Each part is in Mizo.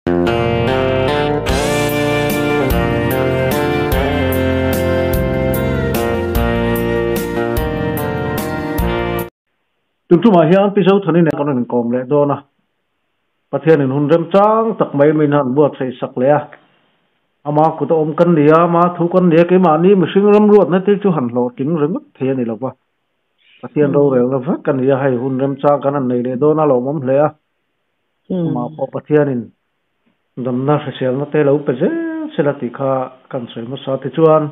Tun tumah hian Pi Zothani nen kan rawn inkawm leh dawn a, Pathianin hun remchang tak mai min han buatsaih sak leh a, ama kut a awm kan ni a, ama thu kan ni a, keimahni mihring ramruatna te chu han hlawhtling ringawt thei a ni lo va, Pathian rorelna vek a ni a, hei hun remchang kan han nei leh dawn a lawmawm hle a, amah pawh Pathianin damna hriselna te lo pe zel sela tih kha kan sawi hmasa tichuan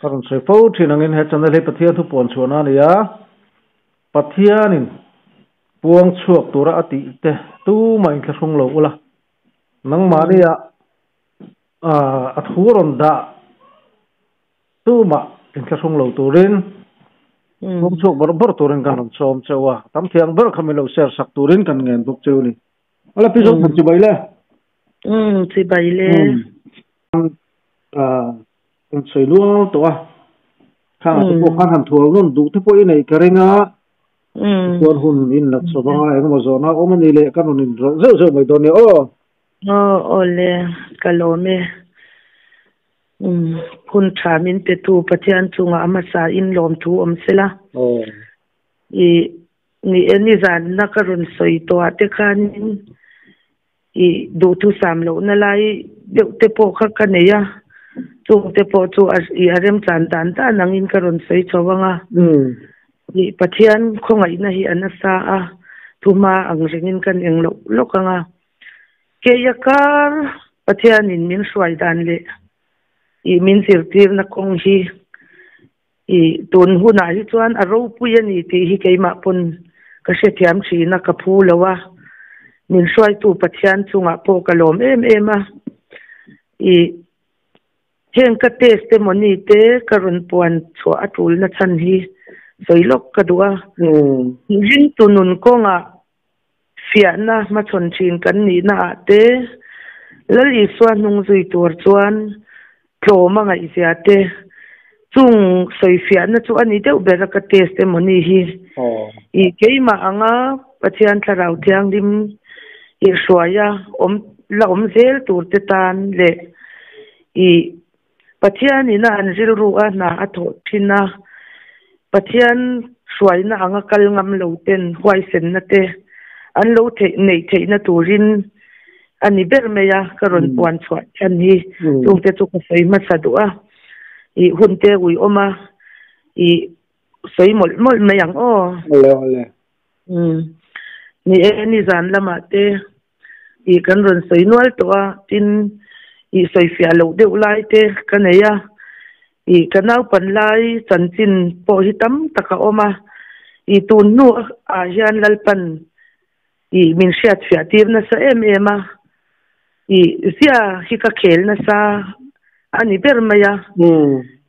Ka rawn sawi fo thin angin he channel hi Pathian thu puan chhuahna a ni a, Pathianin puang chhuak tura a tih te tumah inthlahrung lo ula, nangmahnia a thu rawn dah tumah inthlahrung lo turin puang chhuak bawrh bawrh turin kan rawn sawm cheu a, tam thiang ber kha min lo share sak turin kan ngen bawk cheu a ni. Ala pi zawk than chibai le. Chibai le. Kan sawi luau tawh a, khangah te pawh khan han thual nawn duh te pawh i neih ka ring a, chuan hun in la chho vang a, engemaw zawhna a awm a ni leh ka rawn in rawlh zeuh zeuh mai dawn nia aw. Aw aw le, ka lawm e. Hun tha min petu Pathian chungah a hmasa in lawmthu awm sela. I ni e nizanna ka rawn sawi tawh ah te khanin I duhthusam lohna lai deuh te pawh kha ka nei a, chung te pawh chu i a remchan dan dan angin ka rawn sawi chho ang a. I Pathian khawngaihna hi a nasa a, thuhma ang rengin kan eng loh lawk ang a. Keia kar Pathianin min hruai dan leh i min zirtirna kawng hi i tun hunah hi chuan a ropui a ni tih hi keimah pawn ka hrethiam thin a, ka phu lo a, min hruaitu Pathian chungah pawh ka lawm em em a, i heng ka testimony te ka rawn puan chhuah a tulna chhan hi sawi lawk ka duh a, ringtu nun kawngah fiahna hmachhawn thin kan nihna ah te Lal Isua hnung zui tur chuan tlawm a ngaihzia te chung sawi fiahna chu a ni deuh ber a ka testimony hi. I keimah anga Pathian Thlarau Thianghlim i hruaia awm la awm zel tur te tan leh i Pathianin a an rilru a hna a thawh thin a, Pathian hruaina anga kal ngam lo ten huaisenna te an lo theih neih theihna turin a ni ber mai a, ka rawn puan chhuah chhan hi chungte chu ka sawi hmasa duh a, ih hun te ui awm a, ih sawi mawlh mawlh mai ang aw. Awle awle. Umm ni e, nizan lamah te Ih kan rawn sawi nual tawh a, tin ih sawi fiah loh deuh lai te ka nei a, ih ka naupan lai chanchin pawh hi tam tak a awm a, ih tun hnu ah hian Lalpan ih min hriat fiah tir nasa em em a, ih zia hi ka khel nasa a ni ber mai a,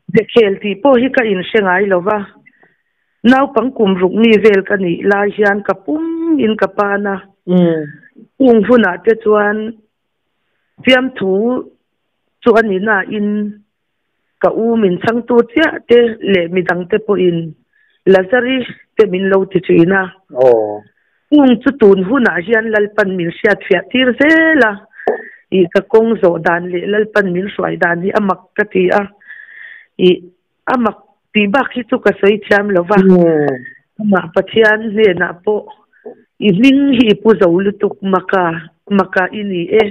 ze khel tih pawh hi ka inhre ngai lo va. Naupang kum ruk mi vel ka nih lai hian ka pum in ka pan a, chung hunah te chuan fiamthu chu a ni nain ka u min chhangtu chiah te leh midang te pawhin Lazari te min lo ti thin a. Chung chu tun hunah hian Lalpan min hriatfiah tir zel a, ih ka kawng zawh dan leh Lalpan min hruai dan hi a mak ka ti a, ih A mak tih bak hi chu ka sawi thiam lo va, amah Pathian hnenah pawh i hming hi i pu zo lutuk maka maka i ni e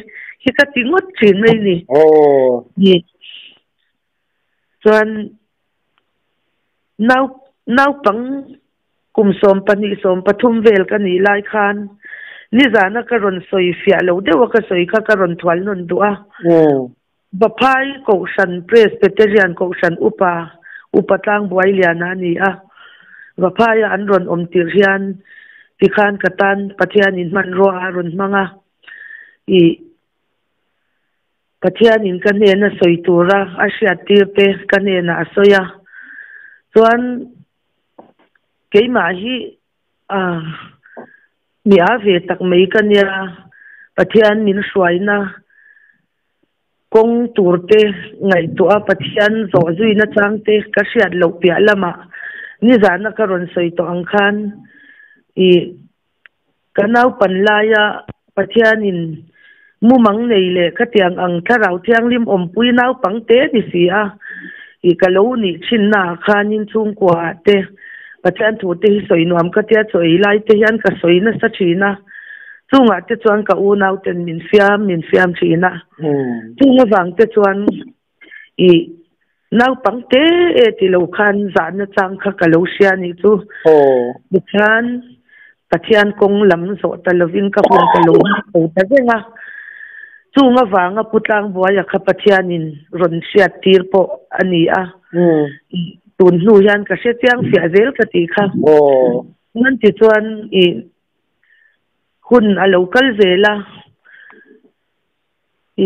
hi ka ti ngawt thin mai ni. Ni chuan nau naupang kum 12 13 vel ka nih lai khan nizana ka rawn sawi fiah lo deuha ka sawi kha ka rawn thual nawn duh a. Vaphai Kohhran Presbyterian Kohhran Upa, Upa Tlangbuai Liana a ni a. Vaphaia an rawn awm tirh hian tikhan ka tan Pathianin hmanrua a rawn hmang a. Ih, Pathianin ka hnena sawi tura a hriattir te ka hnenah a sawi a. Chuan keimah hi a mi a ve tak mai ka nia, Pathian min hruaina Kawng tur te ngaihtuah a Pathian zawh zuina chang te ka hriat loh piah lamah nizana ka rawn sawi tawh ang khan i ka naupan laia Pathianin Mumang nei leh khatiang ang thlarau thianghlim awmpui naupang te ni si a, i ka lo nih thinna ah khanin chhungkua ah te Pathian thu te hi sawi nuam ka tia chaw ei lai te hian ka sawi nasa thin a, chungah te chuan ka unau ten min fiam min fiam thin a, chung avang te chuan i naupang te e ti lo khan zahna chang kha ka lo hria nih chu. Tikhan Pathian kawng lam zawh ta lovin ka hun ka lo hmang tho ta reng a. Chung avanga Pu Tlangbuaia kha Pathianin rawn hriat tir pawh a ni a. Tun hnu hian ka hre chiang fiah zel ka tih kha. Chuan tichuan i hun a lo kal zel a.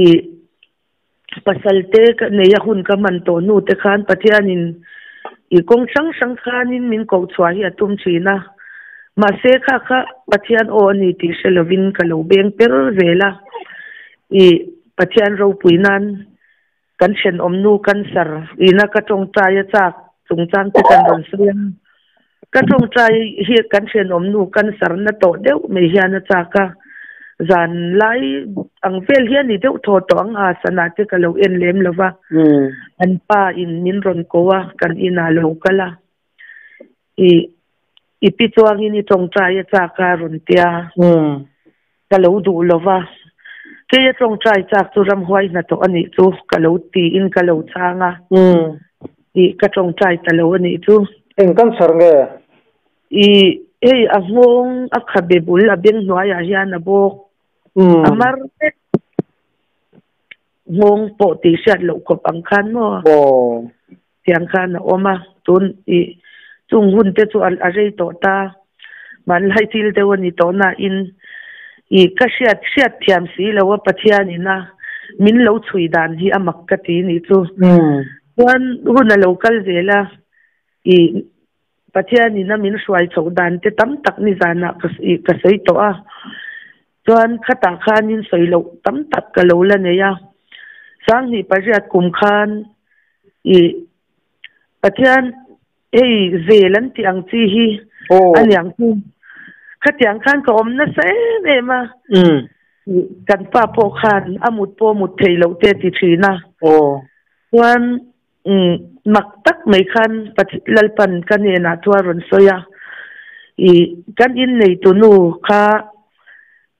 I pasal te ka nei a hun ka hman tawh hnu te khan Pathianin i kawng hrang hrang khanin min koh chhuah hi a tum thin a, mahse kha kha Pathian aw a ni tih hre lovin ka lo beng per zel a, i Pathian ropui nan kan thenawm nu cancer ina ka tawngtai a chak chungchang te kan rawn sawi a, Ka tawngtai hi kan thenawm nu cancer na tawh deuh mai hian a chak a, zan lai ang vel hian i deuh thaw tawh ang a, sana te ka lo en lem lo va, an pa in min rawn ko a, kan inah lo kal a, i i pi chuangin i tawngtai a chak a rawn tia, ka lo duh lo va, kei a tawngtai chak chu ramhuai hnathawh a nih chu ka lo tiin ka lo chhang a, i ka tawngtai ta lo a nih chu. Eng cancer nge? I hei a nghawng a khabe bul a beng hnuaiah hian a bawk a mar vek nghawng pawh tih hriat loh khawp ang khan maw? Tiang khan a awm a, tun i chung hun te chu a rei tawh ta, hmanlai thil deuh a ni tawh nain i ka hriat hriat thiam si lo a Pathian ina min lo chhui dan hi a mak ka ti nih chu. Chuan hun a lo kal zel a, i Pathian ina min hruai chhoh dan te tam tak nizanah ka i ka sawi tawh a, chuan khatah khanin sawi loh tam tak ka lo la nei a, Sanghnih pariat kum khan I Pathian hei zel an tih ang chi hi a niang chu. Khatiang khan ka awm nasa em em a. Kan pa pawh khan a mut pawh mut theih loh te a ti thin a. Chuan mak tak mai khan Lalpan ka hnenah chu a rawn sawi a. I kan inneitu nu kha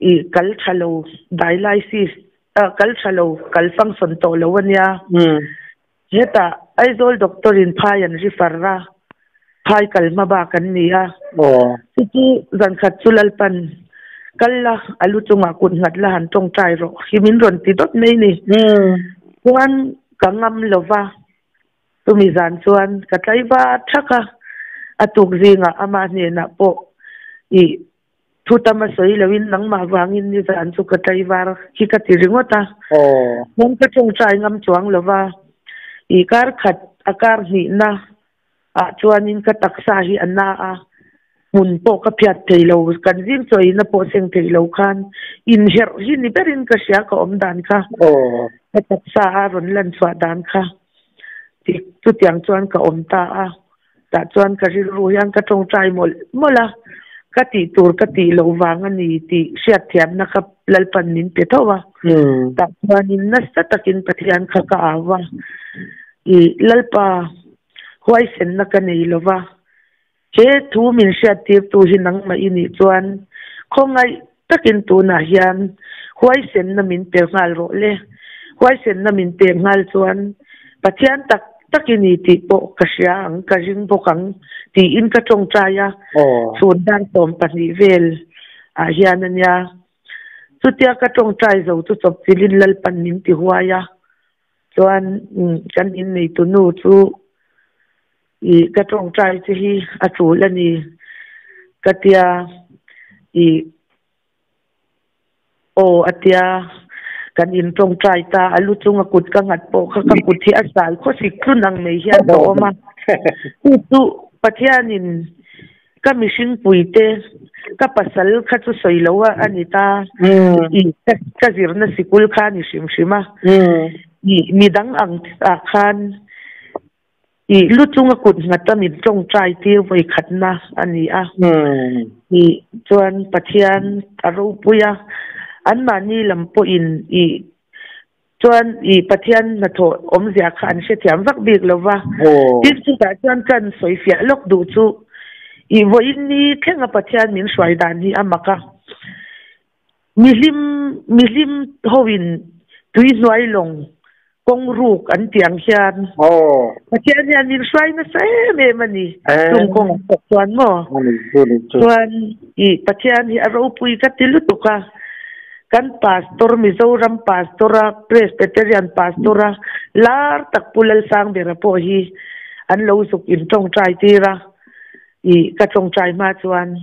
i kal tha lo dialysis Kal tha lo, kal function tawh lo a nia. Hetah Aizawl doctor in phai an refer a, phai kal hma bak an ni a. Chu chu zankhat chu Lalpan, Kal la, a lu chungah kut nghat la han tawngtai rawh hi min rawn ti dawt mai ni. Chuan ka ngam lo va, chumi zan chuan ka tlaiva thak a, a tuk zingah amah hnenah pawh i Thu tam a sawi loin nangmah vangin nizan chu ka tlaivar hi ka ti ringawt a. Hmawng ka tawngtai ngam chuang lo va, i kar khat a kar hnihna ah chuanin ka taksa hi a na a, hmun pawh ka phiat thei lo, kan zing chawina pawh seng thei lo khan inherh hi ni berin ka hria ka awm dan kha, ka taksa a rawn lan chhuah dan kha chutiang chuan ka awm ta a. Tah chuan ka rilru hian ka tawngtai mawlh mawlh a, ka tih tur ka tih loh vang a ni tih hriatthiamna kha Lalpan min pe tho a. Tah chuanin nasa takin Pathian kha ka au va, I Lalpa, huaisenna ka nei lo va, he thu min hriattirtu hi nangmah i nih chuan khawngaih takin tunah hian huaisenna min pe nghal rawh le. Huaisenna min pek nghal chuan Pathian tak tak i ni tih pawh ka hria ang, ka ring bawk ang tiin ka tawngtai a, chhun dar 12 vel ah hian a nia. Chutia ka tawngtai zo chu chawpchilhin Lalpan min ti huai a, chuan kan inneitu nu chu I ka tawngtai che hi a tul a ni ka tia i aw a tia kan in tawngtai ta a lu chunga kut ka nghat pawh kha ka kut hi a sal khawsik tlun ang mai hian ka awm a chu chu Pathianin ka mihring puite ka pasal kha chu sawi lo a a ni ta i ka zirna sikul kha a ni hrim hrim a i midang ang ah khan I lu chunga kut nghat a min tawngtai tir vawi khatna a ni a. I chuan Pathian a ropui a, Anmahni lam pawhin i chuan i Pathian hnathawh awmzia kha an hrethiam vak bik lo va. Tin, chutah chuan kan sawifiah lawk duh chu i vawiin ni thlenga Pathian min hruai dan hi a mak a. Mihlim mihlim hoin tui hnuai lawng kawng ruk an tih ang hian Pathian hian min hruai nasa em em a ni. Chung kawngah pawh chuan maw? Chuan i Pathian hi a ropui ka ti lutuk a, kan Pastor Mizoram Pastor a Presbyterian Pastor a lar tak Pu Lalsangbera pawh hi an lo zuk in tawngtai tir a, i ka tawngtai hma chuan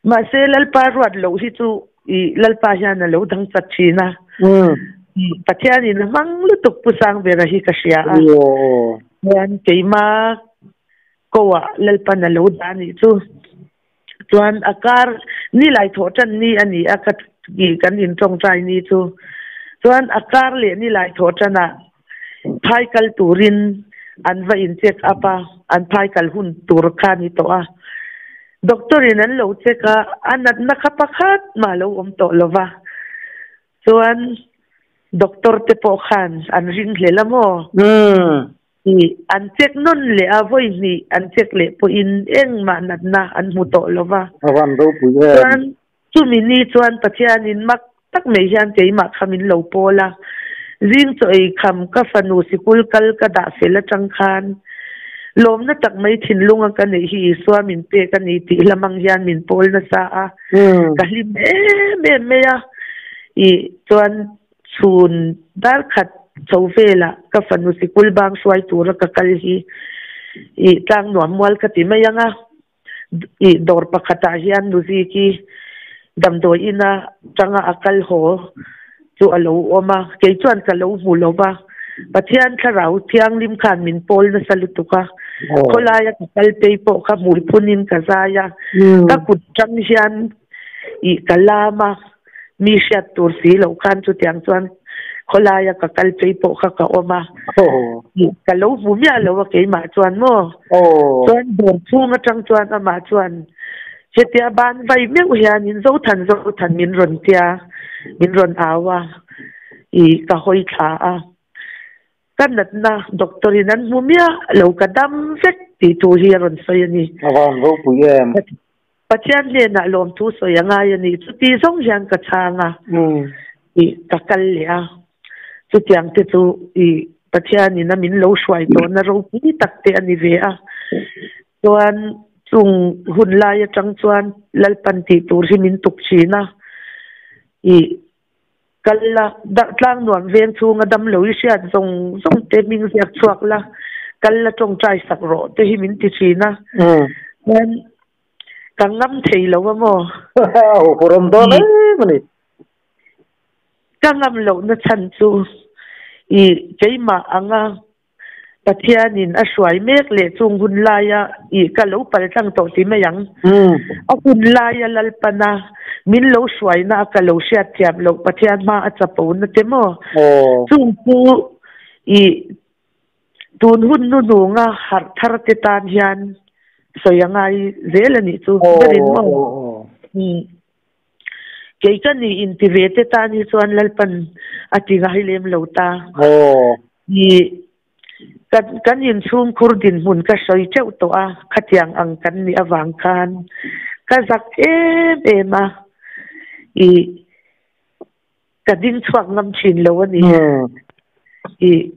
Mahse, Lalpa ruat loh hi chu i Lalpa hian a lo dang chat thin a. Pathianin a hmang lutuk Pu Sangbera hi ka hria a. Chuan keima koah Lalpan a lo dah anih chu. Chuan a kar ni lai thawh tan ni a ni a ka i kan intawngtai ni chu. Chuan a kar leh ni lai thawh tanah phai kal turin an va in check up a, an phai kal hun tur kha a ni tawh a. Doctor in an lo check a, a natna kha pakhat mah a lo awm tawh lo va. Chuan doctor te pawh khan an ring hlel a maw? I an check nawn leh a, vawi hnih an check leh pawhin engmah natna an hmu tawh lo va. A van ropui em. Chuan Chumi ni chuan Pathianin mak tak mai hian keimah kha min lo pawl a, zing chaw ei kham ka fanu sikul kal ka dah fel atang khan lawmna tak mai thinlunga ka neih hi Isua min pek a ni tih lamang hian min pawl nasa a, ka hlim em em mai a. Ih chuan chhun dar khat chho velah ka fanu sikul bang hruai tura ka kal hi ih tlang nuam mual ka ti mai ang a. I dawr pakhatah hian Nuziki damdawi ina tanga a kal haw chu a lo awm a, kei chuan ka lo hmu lo va, Pathian thlarau thianghlim khan min pawl nasa lutuk a, khawlaia ka kal phei pawh kha hmui phunin ka zai a, ka kut tang hian i ka lam a, mi hriat tur si loh khan chutiang chuan khawlaia ka kal phei pawh kha ka awm a, ka lo hmu miah lo a keimah chuan maw? Chuan dawr chhung atang chuan amah chuan hetia ban vai meuh hianin Zothan Zothan min rawn tia min rawn au a, i ka hawi thla a. Ka natna doctor in an hmu miah lo ka dam vek tih thu hi a rawn sawi a ni. A van ropui em? Pathian hnenah lawmthu sawi a ngai a nih chuti zawng hian ka chhang a, ih ka kal leh a. Chutiang te chu ih Pathianin a min lo hruai tawhna ropui tak te a ni ve a. Chuan chung hun lai atang chuan Lalpan tih tur hi min tuk thin a, ih kal la, tlang nuam veng chhunga damlo i hriat zawng zawng te hming ziak chhuak la, kal la tawngtai sak rawh te hi min ti thin a. Chuan ka ngam thei lo a maw? A huphurhawm dawn em a ni. Ka ngam lohna chhan chu i keimah anga Pathianin a hruai mek leh chung hun laia ih ka lo pal tlang tawh ti mai ang. A hun laia Lalpana min lo hruaina a ka lo hriat thiam loh Pathian hma a chapona te maw? Chung chu ih tun hun hnuhnunga harh thar te tan hian sawi a ngai zel a nih chu berin maw? Kei ka ni inti ve te tan hi chuan Lalpan a ti ngai lem lo ta. Ni kan kan inchhungkhur dinhmun ka sawi teuh tawh a, khatiang ang kan nih avang khan ka zak em em a, i ka ding chhuak ngam thin lo a ni. I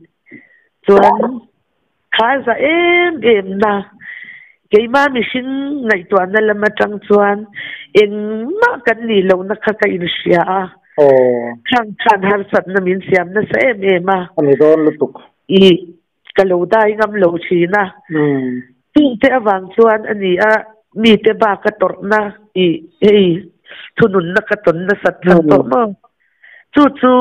chuan kha za em em na keimah mihring ngaihtuahna lam atang chuan engmah kan nih lohna kha ka inhria a. Khang khan harsatna min siam nasa em em a. A ni dawn lutuk. I ka lo dai ngam lo thin a. Chungte avang chuan a ni a mite bak a tawrhna i hei thununna ka tawn nasat chhan tawh maw? Chu chu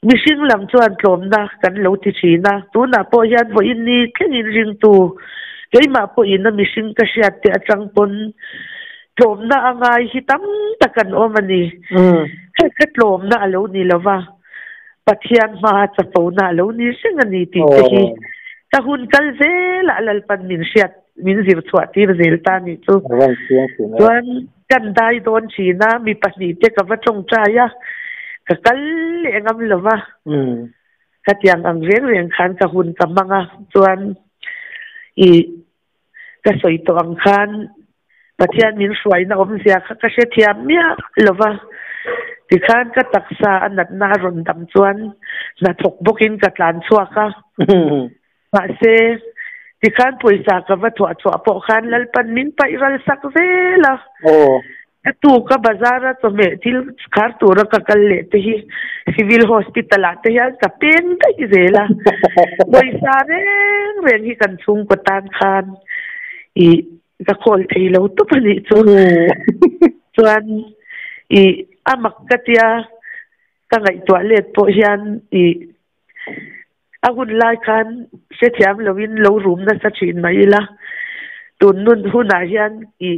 mihring lam chuan tlawmna kan lo ti thin a, tunah pawh hian vawiin ni thlengin ringtu keimah pawhin a mihring ka hriat te atang pawn tlawmna a ngai hi tam tak an awm a ni. Kha kha tlawmna a lo ni lo va, Pathian hmaa chapona a lo ni reng a ni tih te hi ka hun kal zelah Lalpan min hriat min zir chhuah tir zel ta nih chu. Chuan. Kan dai dawn thin a, mi pahnihte ka va tawngtai a, ka kal leh ngam lo va. Khatiang ang reng reng khan ka hun ka hmang a, chuan i ka sawi tawh ang khan Pathian min hruaina awmzia kha ka hrethiam miah lo va. Tikhan ka taksa a natna a rawn dam chuan hnathawk bawkin ka tlan chhuak a. Mahse, tikhan pawisa ka va thuah chhuah pawh khan Lalpan min paih ral sak zel a. Ka tuka bazar a chawhmeh thil khar tura ka kal leh te hi Civil Hospital ah te hian ka peng daih zel a. Pawisa reng reng hi kan chhungkaw tan khan i ka khawl thei lo tawp a nih chu. Chuan i a mak ka tia ka ngaihtuah let pawh hian i A hun lai khan hrethiam loin lo rum nasa thin mai ila, tun nun hunah hian i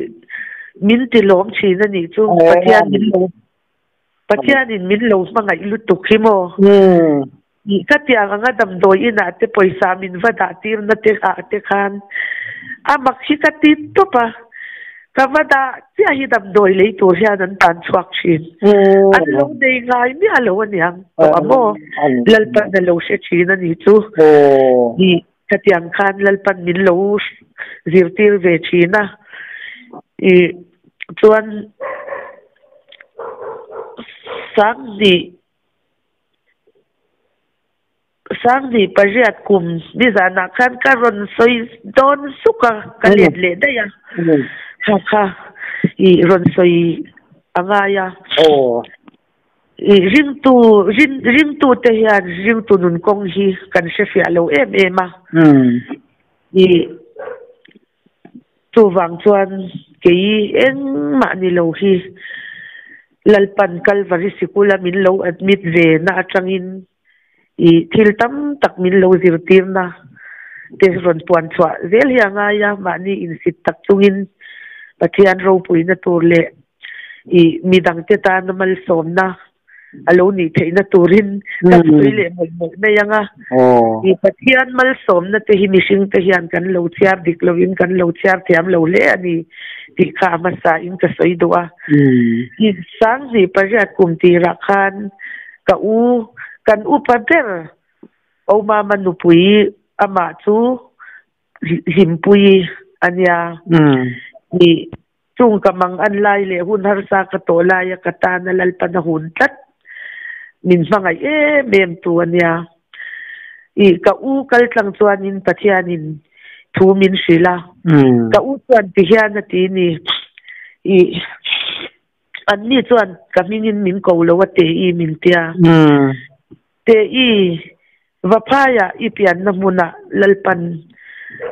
min ti lawm thin a nih chu, Pathian min lo Pathianin min lo hmangaih lutuk hi maw? I ka tiang anga damdawi inah te pawisa min va dah tirna te ah te khan a mak hi ka ti tawp a. Ka va dah chiah hi damdawi lei tur hian an tan chhuak thin. An lo nei ngai miah lo aniang tawh a maw? Lalpan a lo hre thin a ni chu. Ni khatiang khan Lalpan min lo zirtir ve thin a. I chuan Sanghnih. Sangni pariat kum nizanah khan ka rawn sawi dawn suk a, ka let leh daih a, kha kha i rawn sawi a ngai a. I ringtu rin ringtute hian ringtu nun kawng hi kan hrefiah lo em em a, i Chuvang chuan kei engmah ni lo hi Lalpan Kalvari sikula min lo admit ve na atangin i thil tam tak min lo zirtirna te rawn puan chhuah zel hi a ngai a, mahni insit tak chungin Pathian ropuina tur leh i midangte tana malsawmna a lo nih theihna turin kan sawi leh mawlh mawlh mai ang a. I Pathian malsawmna te hi mihring te hian kan lo chhiar dik lovin kan lo chhiar thiam lo hle a ni tih kha a hmasa in ka sawi duh a. I Sanghnih pariat kum tirah khan ka u, kan upa ber Omama nupui amah chu Hlimpuii a nia. I Chung ka mang an lai leh hun harsa ka tawh laia ka tana Lalpan a hun tlat min hmangaih em em tu a nia. I ka u kal tlang chuanin Pathianin thu min hrilh a. Ka u chuan ti hian a ti ni, I anni chuan ka hmingin min ko lo a Te-i min tia. Te-i Vaphaiah i pianna hmunah Lalpan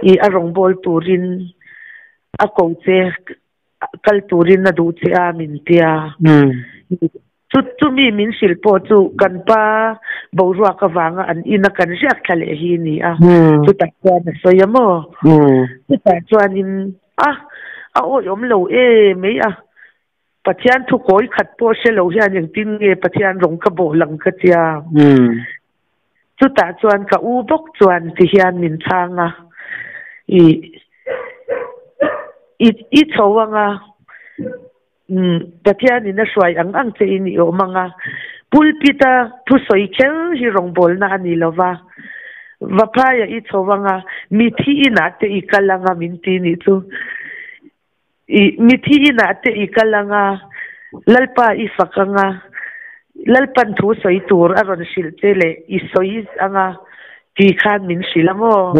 i a rawngbâwl turin a ko che, kal turin a duh che a min ti a. Chu chumi min hrilh pawh chu kan pa boruak avanga an ina kan riak thla leh hi a ni a. Chutah chuan a sawi a maw? Chutah chuanin a a awihawm lo em mai a. Pathian thu kawi khat pawh hre lo hian engtin nge Pathian rawng ka bawh lang ka tia. Chutah chuan ka u bawk chuan ti hian min chhang a, i i i chho anga umm Pathian in a hruai ang ang che in i awm anga pulpit a thusawi kher hi rawngbawlna a ni lova, Vaphai-a i chho anga mithi inah te i kal anga min ti nih chu. I mithi inah te i kal anga, Lalpa i fak anga, Lalpan thu sawi tur a rawn hrilh che leh i sawi anga ti khan min hrilh a maw?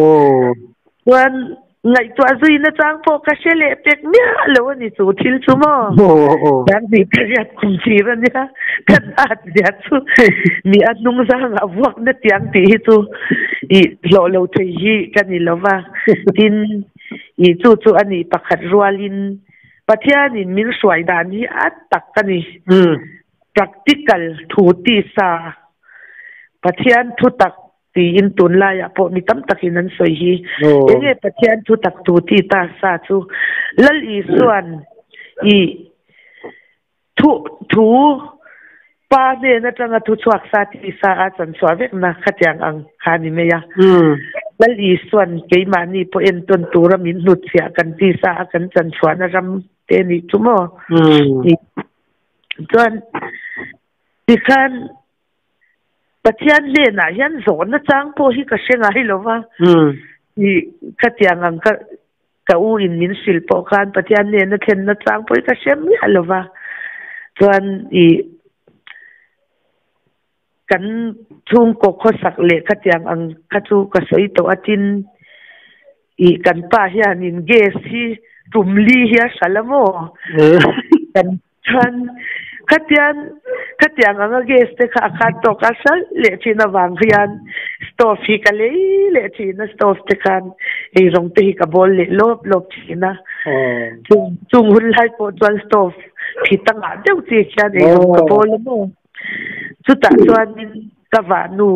Chuan ngaihtuah zui nachang pawh ka hre leh pek miah lo a ni chu thil chu maw? Sanghnih pariat kum thir a nia, kan at zia chu mi a hnung zangah vuak na tiang tih hi chu i hlawh lo thei hi ka ni lo va, tin, I chu chu a nih pakhat rualin Pathianin min hruai dan hi a tak a ni. Practical thu tisa Pathian thu tak tiin tunlaiah pawh mi tam takin an sawi hi. Enge Pathian thu tak thu ti ta sa chu Lal Isua'n i Thu, thu, Pa hnen atanga thu chhuak sa ti sa a chanchhuah vekna khatiang ang kha a ni mai a. Lal Isua'n keimahni pawh entawn tura min hnutchhiah kan ti sa a kan chanchhuahna ram. te nih chu maw. Chuan tikhan Pathian hnenah hian zawhna chang pawh hi ka hre ngai lo va, khatiang ang ka ka u in min hrilh pawh khan Pathian hnena thlenna chang pawh hi ka hre miah lo va. Chuan ih kan chhungkaw khawsak leh khatiang ang kha chu ka sawi tawh a tin ih kan pa hianin gas hi tum li hi a hral a maw? Kan Chuan khatian khatiang anga gas te kha a khat tawk a hralh leh thin avang hian stove hi ka lei leh thin a, stove te khan eirawng te hi ka bawl leh lawp lawp thin a. Chung chung hun lai pawh chuan stove khi ta ngah deuh chi khian eirawng ka bawl a maw. Chutah chuanin ka vahnu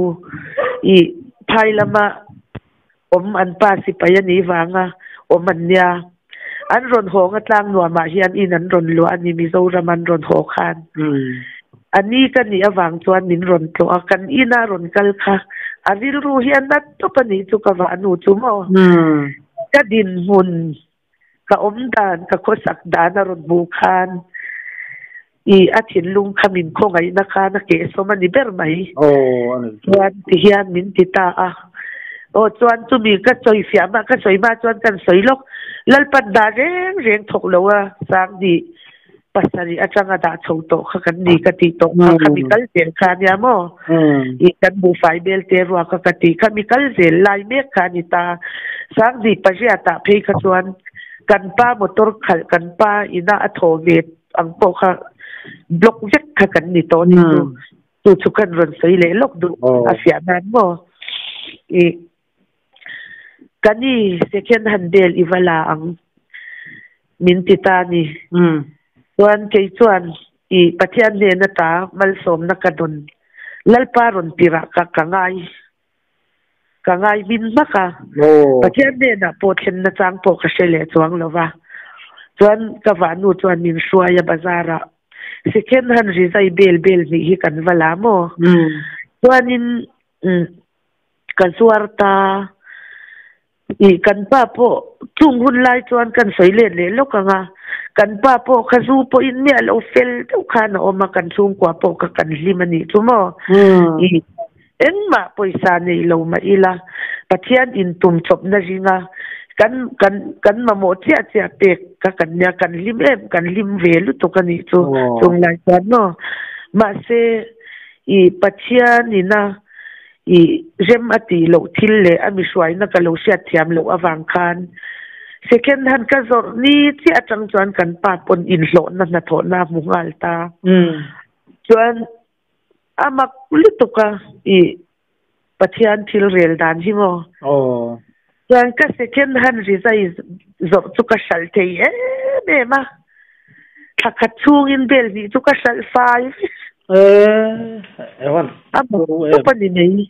ih phai lama Awm an pa sipai a nih vanga awm an nia. An rawn hawng a tlang nuamah hian in an rawn luah a ni Mizoram an rawn haw khan. A ni ka nih avang chuan min rawn tlawh a, kan ina rawn kal kha a rilru hi a nat tawp a nih chu ka vahnu chu maw. Ka dinhmun Ka awm dan, ka khawsak dan a rawn hmuh khan i a thinlung kha min khawngaihna khan a kehsawm a ni ber mai. Chuan ti hian min ti ta a. Aw chuan chumi ka sawi fiah mah ka sawi mah chuan kan sawi lawk. Lalpan dah reng reng thawk lo a sang nih pasarih atanga dah chho tawh kha kan ni ka tih tawh kha khami kal zel kha ania maw? I kan buhfai bel te rua kha ka tih khami kal zel lai mek kha a ni ta. Sangzi pariatah phei kha chuan kan pa motor khalh kan pa ina a thaw ve ang pawh kha block vek kha kan ni tawh a ni chu. Chu chu kan rawn sawi leh lawk duh a fiah nan maw? I Ka ni, second hand bel i va la ang min ti ta ni. Chuan kei chuan i Pathian hnen ata malsawmna ka dawn Lalpa rawn tirah ka ka ngai ka ngai hmin hmak a. Pathian hnenah pawh thlenna chang pawh ka hre leh chuang lo va. Chuan ka vahnu chuan min hruai a bazar ah second hand rizai bel bel hnih hi kan va la maw? Chuanin Ka zuar ta. Ih, kan pa pawh chung hun lai chuan kan sawi let leh lawk ang a, kan pa pawh kha zu pawhin miah lo fel deuh khan a awm a, kan chhungkua pawh kha kan hlim a nih chu maw? Ih, engmah pawisa nei lo mah ila, Pathian intum chawpna ringa kan kan kan mamawh chiah chiah pek kha kan nia, kan hlim em, kan hlim ve lutuk a nih chu chung lai chuan maw? Mahse, ih, Pathian ina I rem a tih loh thil leh a mihruaina ka lo hriat thiam loh avang khan second hand ka zawrh ni chiah atang chuan kan pa pawn inhlawhna hnathawhna a hmu nghal ta. Chuan a mak lutuk a i Pathian thil rel dan hi maw. Chuan ka second hand rizai zawrh chu ka hralh thei em em a, thla khat chhungin bel hnih chu ka hralh fai vek. A mak tawp a ni mai.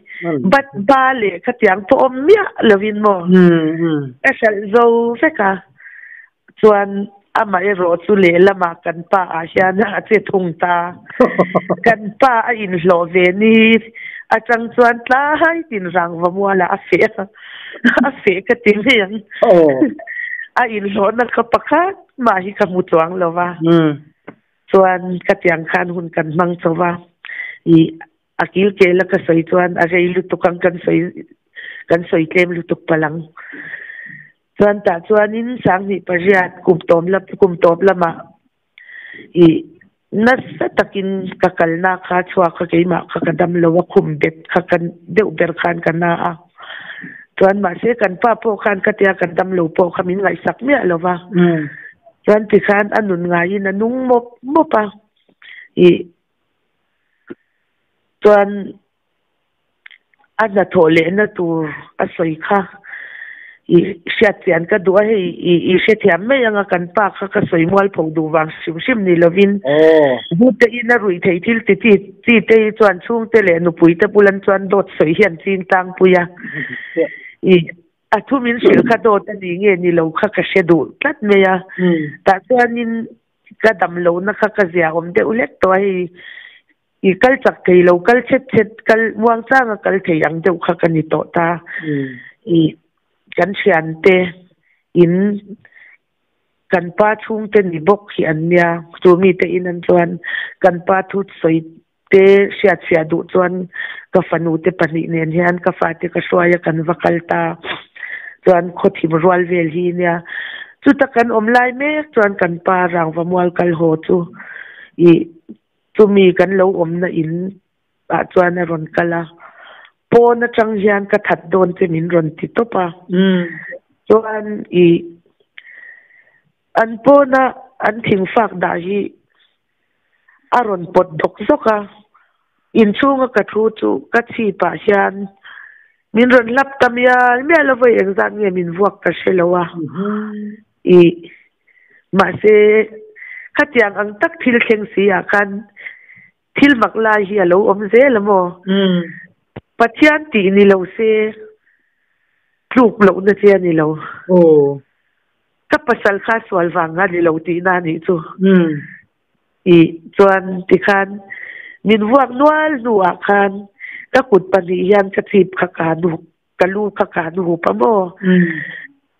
Bat ba leh khatiang pawh awm miah lovin maw ka hralh zo vek a. Chuan amaherawh chu lehlamah kan pa ah hian a che thung ta. Kan pa a inhlawh ve ni atang chuan tlai tin rangva mualah a feh a, a feh ka ti mai ang. A inhlawhna kha pakhat mah hi ka hmu chuang lo va. Chuan ka tiang khan hun kan hmang chho va, ih a kil kel a ka sawi chuan a rei lutuk ang kan sawi kan sawi tlem lutuk palh ang. Chuan tah chuanin sanghnih pariat kum tawm lam kum tawp lamah ih nasa takin ka kalna kha chhuak kha keimah kha ka dam lo a, khum bet kha ka deuh ber khan ka na a. Chuan mahse kan pa pawh khan ka tia kan dam lo pawh kha min ngaihsak miah lo va. Chuan tikhan a nun ngaiin a nung mawp mawp a ih chuan A hnathawh lehna tur a sawi kha i hriatchian ka duh a, hei i hrethiam mai anga kan pa kha ka sawi mual pho duh vang hrim hrim ni lovin Bute in a ruih theih thil ti chi chi te hi chuan chhungte leh nupuite bulan chuan dawt sawi hi an ching tlangpui a, i a thu min hrilh kha dawt a ni nge ni lo kha ka hre duh tlat mai a, tah chuanin ka dam lohna kha ka zia awm deuh hlek tawh a, hei I kal chak thei lo, kal chhet chhet, kal muang changa kal thei ang deuh kha ka ni tawh ta. I kan thiante in Kan pa chhungte ni bawk hi an nia. Chu mite in an chuan kan pa thu sawi te hriatfiah duh chuan ka fanu te pahnih nen hian ka fate ka hruai a kan va kal ta. Chuan khawthim rual vel hi nia. Chuta kan awm lai mek chuan kan pa rangva mual kal haw chu ih chumi kan lo awmna in ah chuan a rawn kal a. Pawn atang hian ka that dawn che min rawn ti tawp a. Chuan ih an pawna an thingfak dah hi a rawn pawt dawk zawk a. Inchhunga ka thu chu ka chhipah hian min rawn hlap ta mial mial a, vawi engzat nge min vuak ka hre lo a. Ih mahse khatiang ang tak thil thleng si ah khan Thil mak lai hi a lo awm zel a maw? Pathian tih ni lo se tluk lohna che a ni lo. Ka pasal kha sual vang a ni lo tihna a nih chu. Ih chuan tikhan min vuak nual hnuah khan ka kut pahnih hian ka chip kha ka han hup, ka lu kha ka han hup a maw?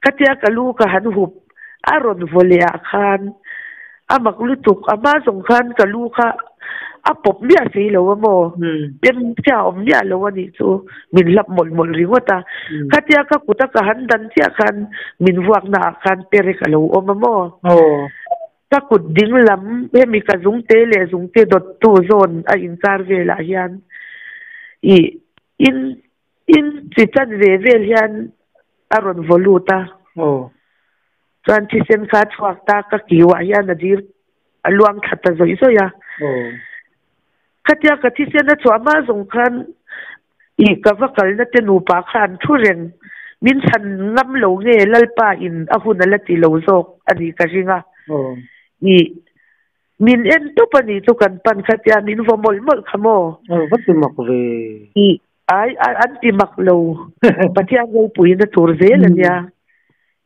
Khatia ka lu ka han hup a rawn vaw leh ah khan a mak lutuk, a hma zawng khan ka lu kha a pawp miah si lo a maw? Pem chiah a awm miah lo a nih chu, min hlap mawlh mawlh ringawt a. Khatia ka kut a ka han dan chiah khan min vuakna ah khan perek a lo awm a maw? Ka kut ding lam hemi ka zungte leh zungte dawttu zawn a inkar velah hian ih in In chi chan ve vel hian a rawn vaw lut a. Chuan thisen kha a chhuak ta, ka kiuah hian a dir a luang thla ta zawih zawih a. Khatia ka thisen a chhuah hma zawng khan ih ka va kalna te nupa kha an thu reng. Min chhan ngam lo nge Lalpa in a hun a la ti lo zawk a nih ka ring a. Ih min en tawp a nih chu kan pan khatia min vaw mawlh mawlh kha maw? Va ti mak ve. Ih Ai, an ti mak lo. Pathian ropuina tur zel a nia.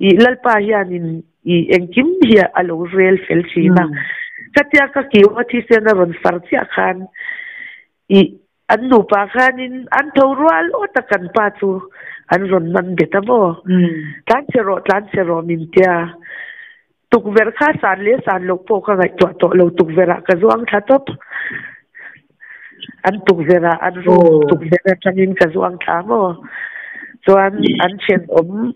I Lalpa hianin i engkim hi a lo rel fel thin a. Khatia ka kiu a thisen a rawn far chiah khan i an nupa khanin an tho rual awt a kan pa chu an rawn man bet a maw? Tlan che rawh, tlan che rawh min tia. Tukverh kha san leh san loh pawh ka ngaihtuah tawh lo, tukverh ah ka zuang thla tawp. An tukverh ah an room tukverh atangin ka zuang thla maw? Chuan an thenawm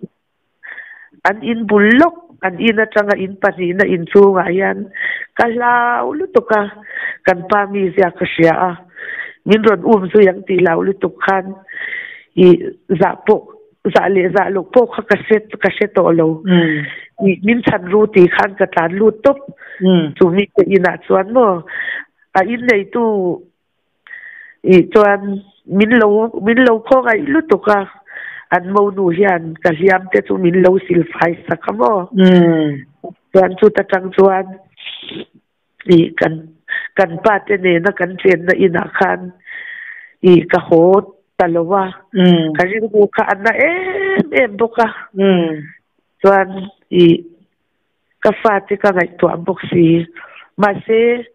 an in bul lawk an in atanga in pahnihna inchungah hian ka hlau lutuk a, kan pa mizia ka hria a, min rawn um zui ang tih hlau lutuk khan ih zah pawh Zah leh zah loh pawh kha ka hre ka hre tawh lo. Ih min chhan ru tih khan ka tlan lut tawp. Chu mi te inah chuan maw a inneitu ih chuan min lo min lo khawngaih lutuk a, an monu hian ka hliam te chu min lo silfai sak a maw. Chuan chuta tang chuan ih kan kan pa te nena kan chenna inah khan ih ka haw ta lo a, ka rilru kha a na em em bawk a, chuan ih ka fate ka ngaihtuah bawk si, mahse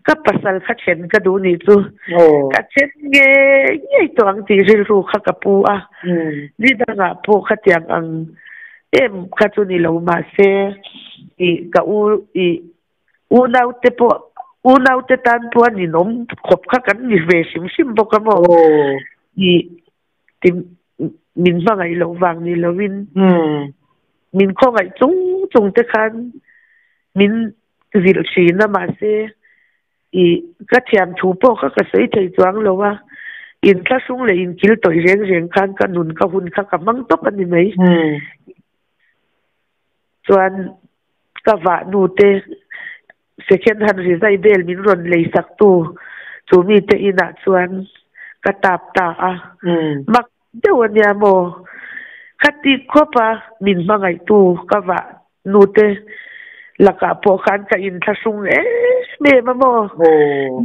ka pasal kha then ka duh nih chu ka then ngei ngei tawh ang tih rilru kha ka pu a, ni dangah pawh khatiang ang em kha chu ni lo mahse ih ka u ih Unaute pawh unaute tan pawh an inawm khawp kha kan ni ve hrim hrim bawk a maw? Ih ti min hmangaih loh vang ni loin min khawngaih chung chung te khan min zilh thin a mahse ih ka thiam thu pawh kha ka sawi thei chuang lo a, inthlahrung leh inkil tawih reng reng khan ka nun ka hun kha ka hmang tawp a ni mai. Chuan ka vah nu te second hand rizai bel min rawn lei sak tu chu mi te inah chuan ka tap ta a, mak deuh a nia maw? Khati khawp a min hmangaih tu ka vah nu te lakah pawh khan ka inthlahrung em em a maw?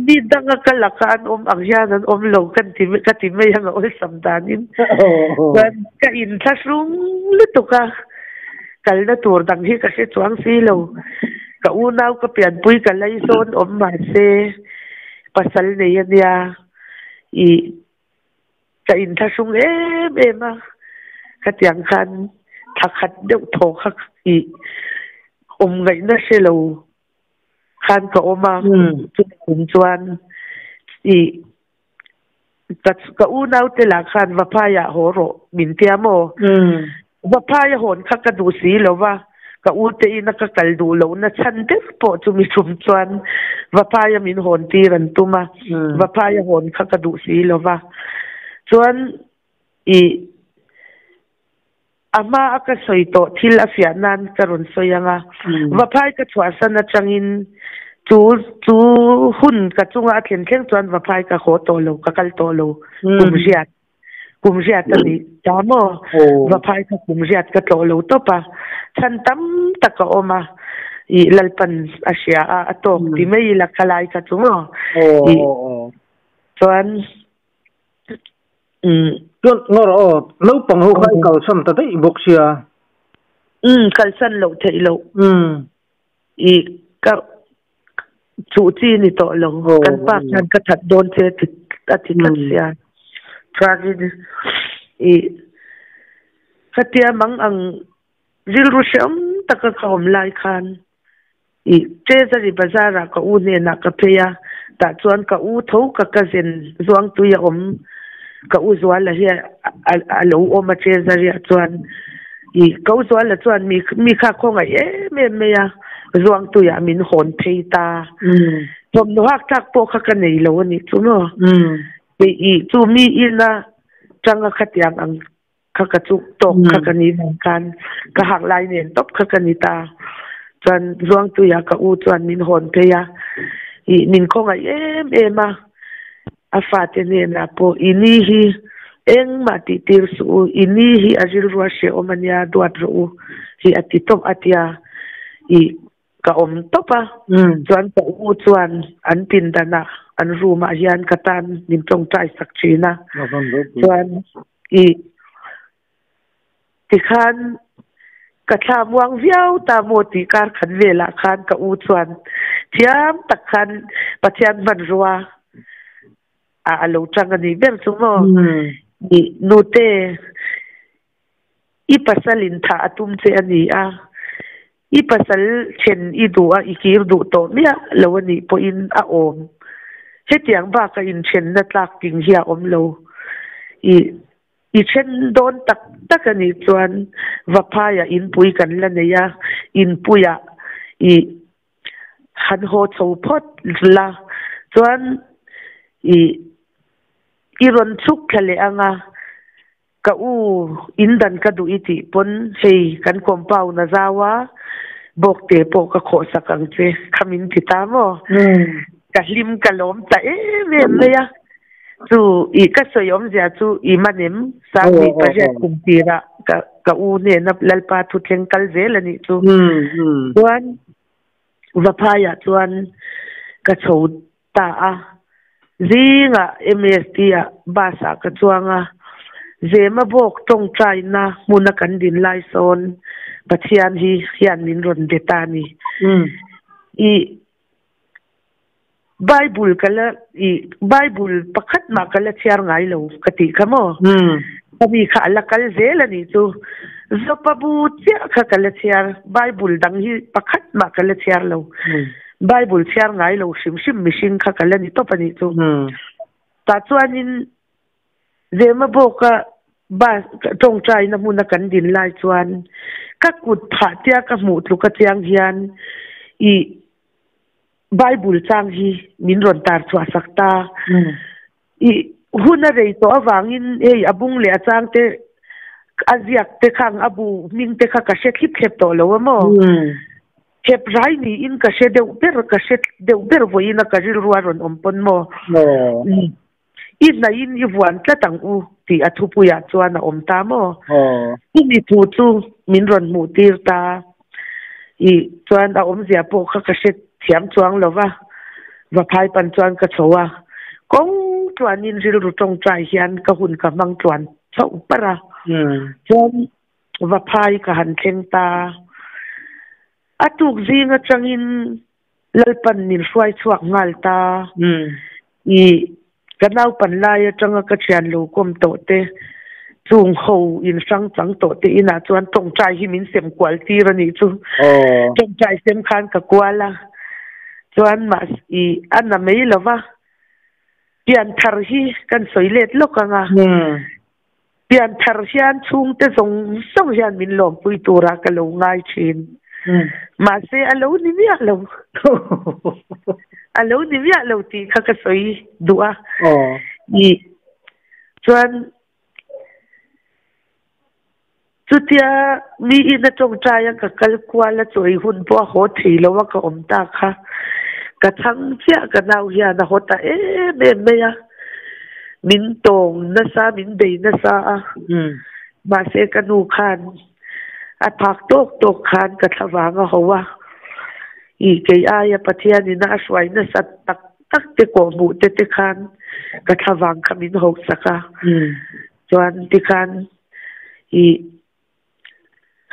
Mi danga ka laka an awm ang hian an awm lo kan ti ka ti mai ang a awlsam danin chuan ka inthlahrung lutuk a. Kalna tur dang hi ka hre chuang si lo. Ka unau ka pianpui ka laizawn awm mahse pasal nei a nia ih ka inthlahrung em em a, khatiang khan thla khat deuh thaw kha ih Awm ngaihna hre lo khan ka awm a, chumi kum chuan i ka ka unaute lah khan Vaphaiah haw rawh min tia maw? Vaphaia hawn kha ka duh si lo va, ka ute ina ka kal duh lohna chhan ber pawh chumi tum chuan Vaphaia min hawn tir an tum a, Vaphaia hawn kha ka duh si lo va. Chuan i A hma a ka sawi tawh thil a fiah nan ka rawn sawi ang a, Vaphai ka chhuahsan atangin chu chu hun ka chunga a thlen thleng chuan Vaphai ka haw tawh lo, ka kal tawh lo kum riat kum riat a ni ta maw? Vaphai kha kum riat ka tlawh lo tawp a, chhan tam tak a awm a, ih Lalpan a hria a, a tawk ti mai ila ka lai kha chu maw? Ih chuan Umm. Chuan ngawr aw, naupang ho kha i kalsan ta daih bawk sia. Umm, kalsan loh theih loh. Umm. I ka chuh chi ni tawh lo. Kan pa khan ka that dawn che ti a ti tlat sia. Chuanin i khatia mang ang rilru hreawm taka ka awm lai khan I Treasury Bazar ah ka u hnenah ka phei a, tah chuan ka u tho ka cousin Zuangtui a awm, ka u Zuala hi a lo awm a Treasury ah chuan. I ka u Zuala chuan mi mi kha khawngaih em em mai a, Zuangtui ah min hawn phei ta. Thawmhnaw hak tlak pawh kha ka nei lo a nih chu maw. I chu mi ina tanga khatiang ang Kha ka chuk tawk kha ka ni vang khan ka hak lai nen tawp kha ka ni ta. Chuan Zuangtuia ka u chuan min hawn phei a, ih min khawngaih em em a, a fate hnenah pawh i ni hi engmah tih tir suh u, i ni hi a rilru a hrehawm a nia duat rawh u hi a ti tawp a tia ih Ka awm tawp a, chuan ka u chuan an pindanah an room ah hian ka tan min tawngtai sak thin a, chuan i tikhan ka thla muang viau ta maw tih kar khat velah khan ka u chuan thiam tak khan Pathian hmanrua ah a lo chang a nih ber chu maw i nute I pasal in thah a tum che a ni a, i pasal then i duh a, i kir duh tawh miah lo a nih pawhin a awm. Hetiang baka inthenna tlak ting hi a awm lo. I i then dawn tak tak a nih chuan Vaphaiah inpui kan la nei a, inpuiah i han haw chho phawt la chuan i i rawn chhuk thla leh ang a, Ka u, in dan ka duh i tih pawn hei kan compound a zau a, bawkte pawh ka khawh sak ang che, kha min ti ta maw? Ka hlim ka lawm ta em em mai a, chu i ka sawi awmzia chu i man em? Sanghnih pariat kum tirah ka ka u hnena Lalpa thuthleng kal zel a nih chu. Chuan Vaphaiah chuan ka chho ta a, zingah MST ah bus ah ka chuang a, Zema bawk tawngtaina hmuna kan din lai sawn Pathian hi hian min rawn be ta a ni. I Bible ka la i Bible pakhat mah ka la chhiar ngai lo ka tih kha maw? Ka mi kha a la kal zel a nih chu. Zopa bu chiah kha ka la chhiar, Bible dang hi pakhat mah ka la chhiar lo. Bible chhiar ngai lo hrim hrim mihring kha ka la ni tawp a nih chu. Tah chuanin Zema bawka bus tawngtaina hmuna kan din lai chuan ka kut phah tia ka hmuh tluk a chiang hian i Bible chang hi min rawn tar chhuah sak ta. I hun a rei tawh avangin hei a bung leh a chang te a ziak te khang a bu hming te kha ka hre thlip thlep tawh lo a maw? Hep rai niin ka hre deuh ber, ka hre deuh ber vawiin a ka rilru a rawn awm pawn maw? I hnaihin i vuan tlat ang u tih a thupuiah chuan a awm ta maw? Chumi thu chu min rawn hmuh tir ta. I chuan a awmzia pawh kha ka hre thiam chuang lo va, Vaphai pan chuan ka chho a, kawng tluanin rilru tawngtai hian ka hun ka hmang tluan chauh par a. Chuan Vaphai ka han thleng ta. A tuk zing atangin Lalpan min hruai chhuak nghal ta. I ka naupan lai atanga ka thian lo kawm tawh te Chung ho in hrang chang tawh te inah chuan tawngtai hi min sem kual tir a nih chu. Tawngtai sem khan ka kual a, chuan mah i a na mai lo va, pian thar hi kan sawi let lawk ang a, pian thar hian chhungte zawng zawng hian min lawmpui tura ka lo ngai thin. Mahse a lo ni miah lo. A lo ni miah lo tih kha ka sawi duh a. I chuan Chutia mi in a tawngtai a ka kal kual a chawi hun pawh a haw thei lo a ka awm ta kha ka chhang chiah ka nau hian a haw ta em em mai a, min tawng nasa min bei nasa a, mahse ka nu khan a phak tawk tawk khan ka thlavang a ho a, i kei aia Pathian in a hruai nasa tak tak te kawhhmuh te te khan ka thlavang kha min hosak a, chuan tikhan i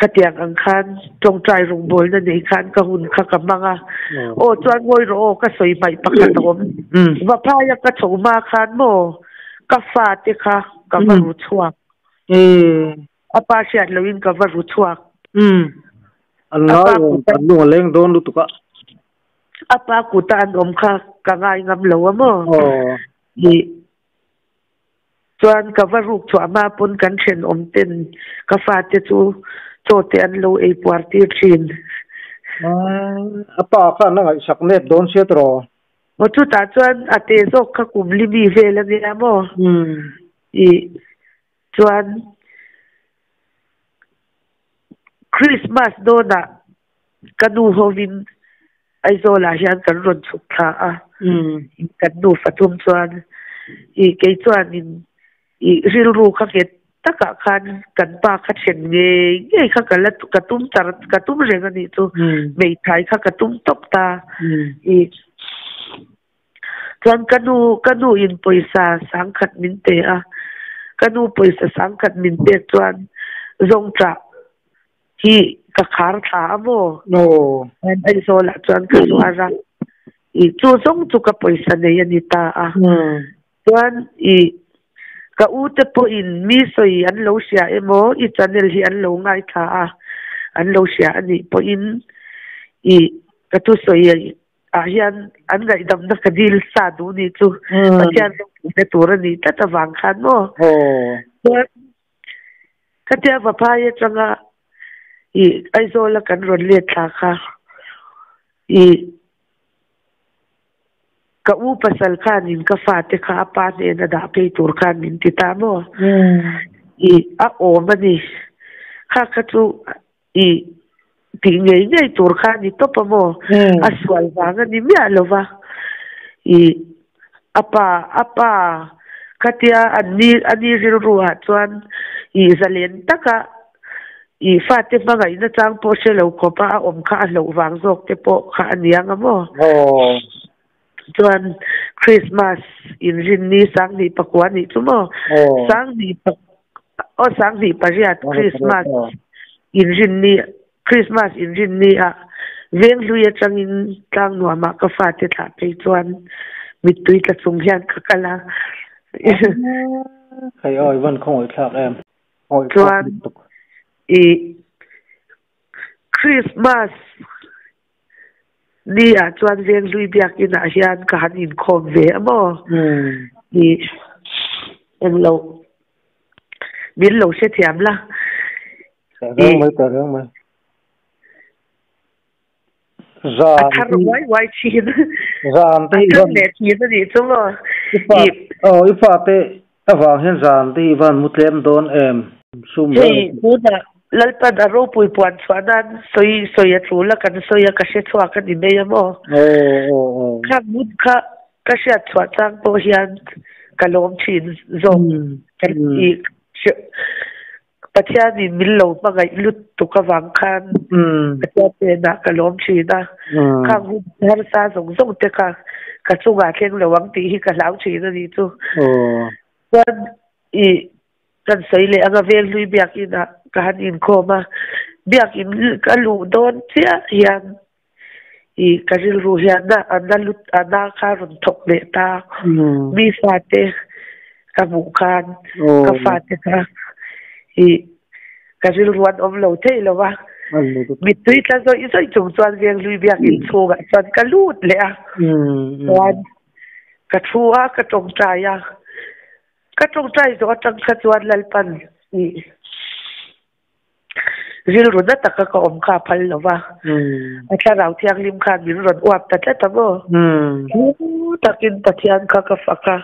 khatiang ang khan tawngtai rawngbawlna nei khan ka hun kha ka hmang a, aw chuan ngawi rawh aw ka sawi hmaih pakhat a awm, Vaphaia ka chho hma khan maw ka fate kha ka va ru chhuak, a pa hriat loin ka va ru chhuak. An ngai awm, an lung a leng dawn lutuk a. A pa kuta an awm kha ka ngai ngam lo a maw? I chuan ka va ruk chhuah hma pawn kan thenawm ten ka fate chu chaw te an lo ei puar tir thin. A pa khan a ngaihsak nep dawn sia tiraw? Aw chutah chuan a te zawk kha kum li mi vel a nia maw? I chuan Christmas dawnah Ka nu hovin Aizawlah hian kan rawn chhuk thla a, kan nu fathum chuan i kei chuanin i rilru kha nghet takah khan kan pa kha then ngei ngei kha ka la ka tum char ka tum reng a nih chu, hmeithai kha ka tum tawp ta. I chuan ka nu ka nu in pawisa sangkhat min pe a, ka nu pawisa sangkhat min pek chuan zawngṭah Hi ka khar thla a maw? No. Aizawl ah chuan ka zuar a. I chu zawng chu ka pawisa nei a ni ta a. Chuan i ka u te pawhin mi sawi an lo hria emaw i channel hi an lo ngaithla a, an lo hria a nih pawhin i ka thusawi ah hian an ngaihdamna ka dil sa duh ni chu Pathian ropui na tur a nih tlat avang khan maw? Chuan Khatia Vaphai atanga i Aizawl a kan rawn let thla kha i ka u pasal khanin ka fate kha a pa hnena dah phei tur khan min ti ta maw? I a awm a ni. Kha kha chu i tih ngei ngei tur kha a ni tawp a maw? A sual vang a ni miah lo va. I a pa a pa khatia an ni a ni rilru ah chuan i zalen taka i fate hmangaihna chang pawh hre lo khawpa a awm kha a hlauh vang zawk te pawh kha a niang a maw? Chuan Christmas inrinni sanghnih pakua nih chu maw? Sanghnih pak aw sanghnih pariat Christmas inrinni Christmas inrinni ah Venghlui atangin tlang nuamah ka fate thlah phei chuan mittui tla chung hian ka kal a. Hei aw i van khawngaih thlak em. Chuan i Christmas Ni ah chuan Venghlui biakinn ah hian ka han inkhawm ve a maw? Ni englo min lo hrethiam la. Reng mai ta reng mai. A thar uai uai thin. Zan te hi van. A thar leh thin a nih chu maw? I fa aw i fa te avang hian zan te hi van mu tlem dawn em? Sum Hei tunah Lalpan a ropui puan chhuah nan sawi sawi a tul a kan sawi a ka hre chhuak a ni mai a maw? Kha hmun kha ka hriat chhuah chang pawh hian ka lawm thin zawk kan i Pathianin min lo hmangaih lutuk avang khan Pathian hnenah ka lawm thin a, khang hun harsa zawng zawng te kha ka chungah thleng lo ang tih hi ka hlau thin a nih chu. Chuan i Kan sawi leh anga Venghlui biakinn ah ka han inkhawm a, biakinn ka luh dawn chiah hian i ka rilru hian a na lut a na kha rawn thawk leh ta. Mi fate ka hmuh khan ka fate kha. I ka rilru an awm lo thei lo a. Mittui tla zawih zawih chung chuan Venghlui biakinn chhungah chuan ka lut leh a. Chuan ka thu a, ka tawngtai a. Ka tawngtai zawh atang kha chuan Lalpan i rilru na taka ka awm kha a phal lo va. A thlarau thianghlim khan min rawn uap ta tlat a maw? Hlu takin Pathian kha ka fak a.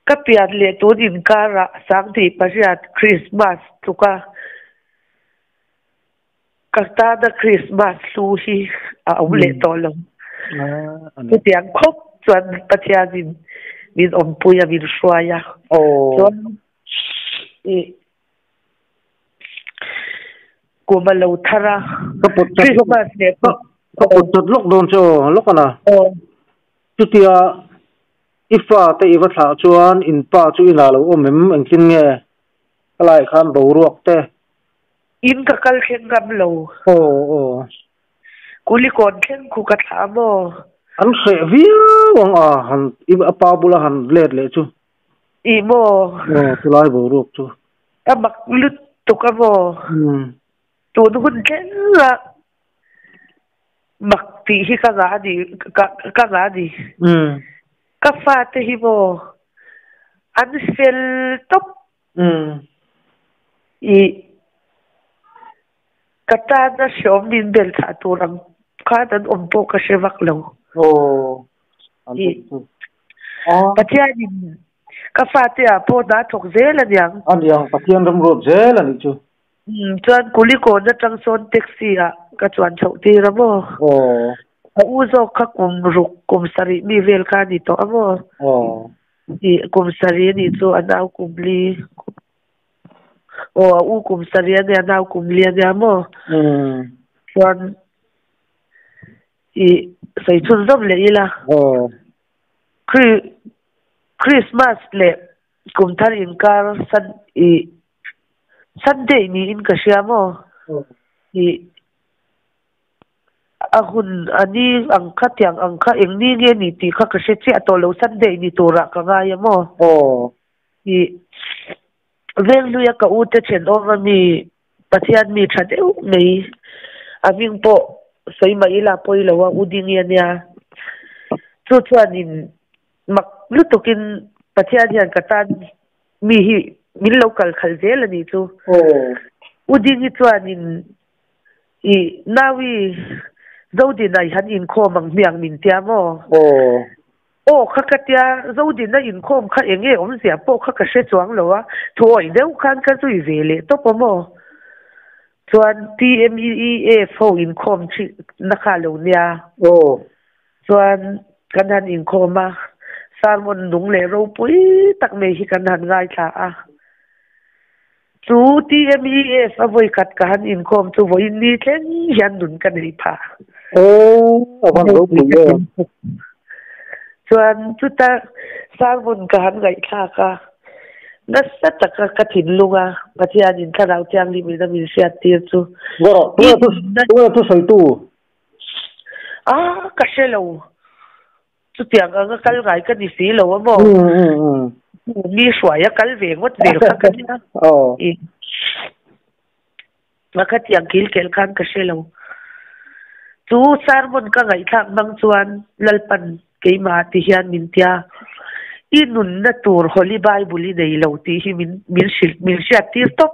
Ka pian leh tun inkarah 1800 Krismas tluka ka tana Krismas hlu hi a awm leh tawh lo. Chutiang khawp chuan Pathianin min awmpui a, min hruai a. Chuan i kum a lo thar a, Krismas leh pawh. Ka pawt chat lawk dawn che aw, lawk a la. Chutia I fate i va thlah chuan in pa chu inah lo awm em? Engtin nge ka laiah khan boruak te? In ka kal thleng ngam lo. Aw aw. Kulikawn thleng khu ka thlah a maw? An hreh viau ang a, han i a pa bula han let leh chu. Ih maw? Aw chulai boruak chu. A mak lutuk a maw? Tun hun thleng a. Mak tih hi ka ngah a ni, ka ka ngah a ni. Ka fate hi maw an fel tawp. Ih ka tana hreawm min bel thah tur ang khan an awm pawh ka hre vak lo. Ih Pathianin ka fate ah pawh hna thawk zel a niang. A niang, Pathian remruat zel a nih chu. Umm chuan Kulikawn atang sawn taxi ah ka chuan chhoh tir a maw? Aw. A u zawk kha kum ruk kum sarih mi vel kha a ni tawh a maw? Aw. Ih kum sarih a nih chu a nau kum li aw a u kum sarih a nia a nau kum li a nia maw? Umm. Chuan ih sawi chhunzawm leh ila. Aw. Kri Christmas leh kum thar inkar san ih Sunday niin ka hria maw? Ih a hun a ni ang kha tiang ang kha eng ni nge ni tih kha ka hre chiah tawh lo Sunday ni turah ka ngai a maw? Ih Venghluia ka u te thenawm a mi Pathian mi tha deuh mai a hming pawh sawi mah ila pawi lo a u ding i a nia chu chuanin mak lutukin Pathian hian ka tan Mi hi min lo kal khalh zel a nih chu. U Dingi chuanin i Naui Zodina i han inkhawm ang hmiang min tia maw? Aw kha ka tia, Zodina inkhawm kha eng nge awmzia pawh kha ka hre chuang lo a, thuawih deuh khan ka zui ve leh tawp a maw? Chuan TMEEF ho inkhawm thih na kha lo nia. Chuan kan han inkhawm a, sermon nung leh ropui tak mai hi kan han ngaithla a. Chu TMEF a vawi khat ka han inkhawm chu vawiin ni thleng hian nun ka nei phah. Aw, a van ropui em. Chuan chuta sermon ka han ngaihthlak a, nasa taka ka thinlung a, Pathianin Thlarau Thianghlim in a min hriattir chu. Vawrh, tunge thusawitu? A, ka hre lo. Chutiang anga kal ngai ka ni si lo a maw? Mi hruai a kal ve ngawt vel kha ka nia. A khatiang kil kel khan ka hre lo. Chu sermon ka ngaihthlak hmang chuan Lalpan keimah ti hian min tia, I nunna tur Holy Bible i nei lo tih hi min min hrilh min hriattir tawp.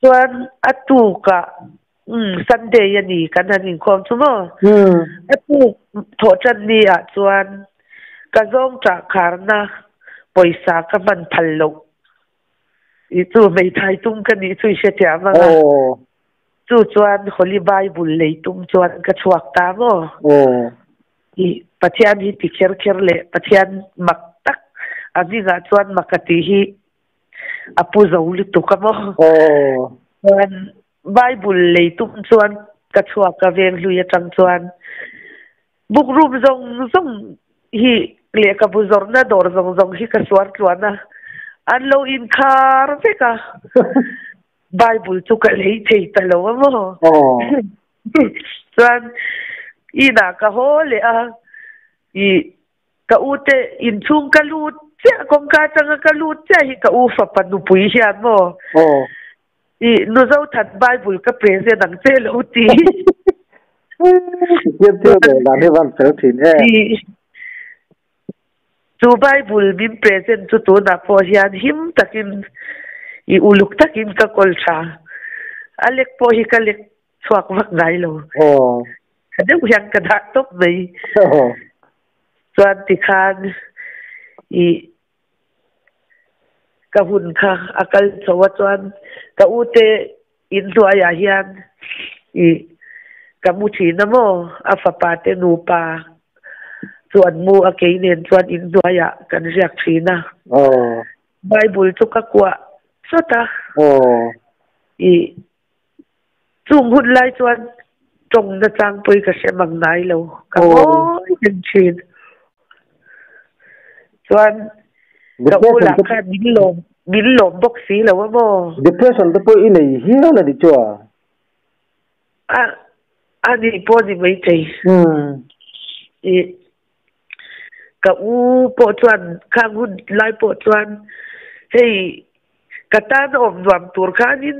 Chuan a tukah Umm Sunday a ni kan han inkhawm chu maw? A tuk thawh tan ni ah chuan ka zawng ṭah kharna pawisa ka hman phal loh i chu hmeithai tum ka nih chu i hrethiam ang a. Chu chuan Holy Bible lei tum chuan ka chhuak ta maw? I Pathian hi ti kher kher leh Pathian mak tak a hmingah chuan mak a tih hi a pu zo lutuk a maw? Chuan Bible lei tum chuan ka chhuak a veng hlui atang chuan bookroom zawng zawng hi lehkhabu zawrhna dawr zawng zawng hi ka suar tluan a, an lo inkhar vek a, Bible chu ka lei thei ta lo a maw? Chuan inah ka haw leh a, ih ka u te inchhung ka lut chiah. Kawngka atanga ka lut chiah hi ka u fapa nupui hian maw i nu Zothan Bible ka present ang che lo ti. Pathian thil rel dan hi van fel thin em. Chu Bible min present chu tunah pawh hian him takin i uluk takin ka kawl tha. A lek pawh hi ka lek chhuak vak ngai lo. Tha deuh hian ka dah tawp mai. Chuan tikhan i ka hun kha a kal chho a chuan ka u te in hnuaiah hian i ka mu thin a maw a fapa te nupa chu an mu a kei nen chuan in hnuaiah kan riak thin a. Bible chu ka kuah chawt a. I Chung hun lai chuan tawng nachang pawhin ka hre mang ngai lo, ka ngawi reng thin. Chuan ka u lah khan min lawm min lawm bawk si lo a maw? Depression te pawh i nei hial a ni chu a? A a nih pawh ni maithei. I ka u pawh chuan khang hun lai pawh chuan hei Ka tan a awm nuam tur khanin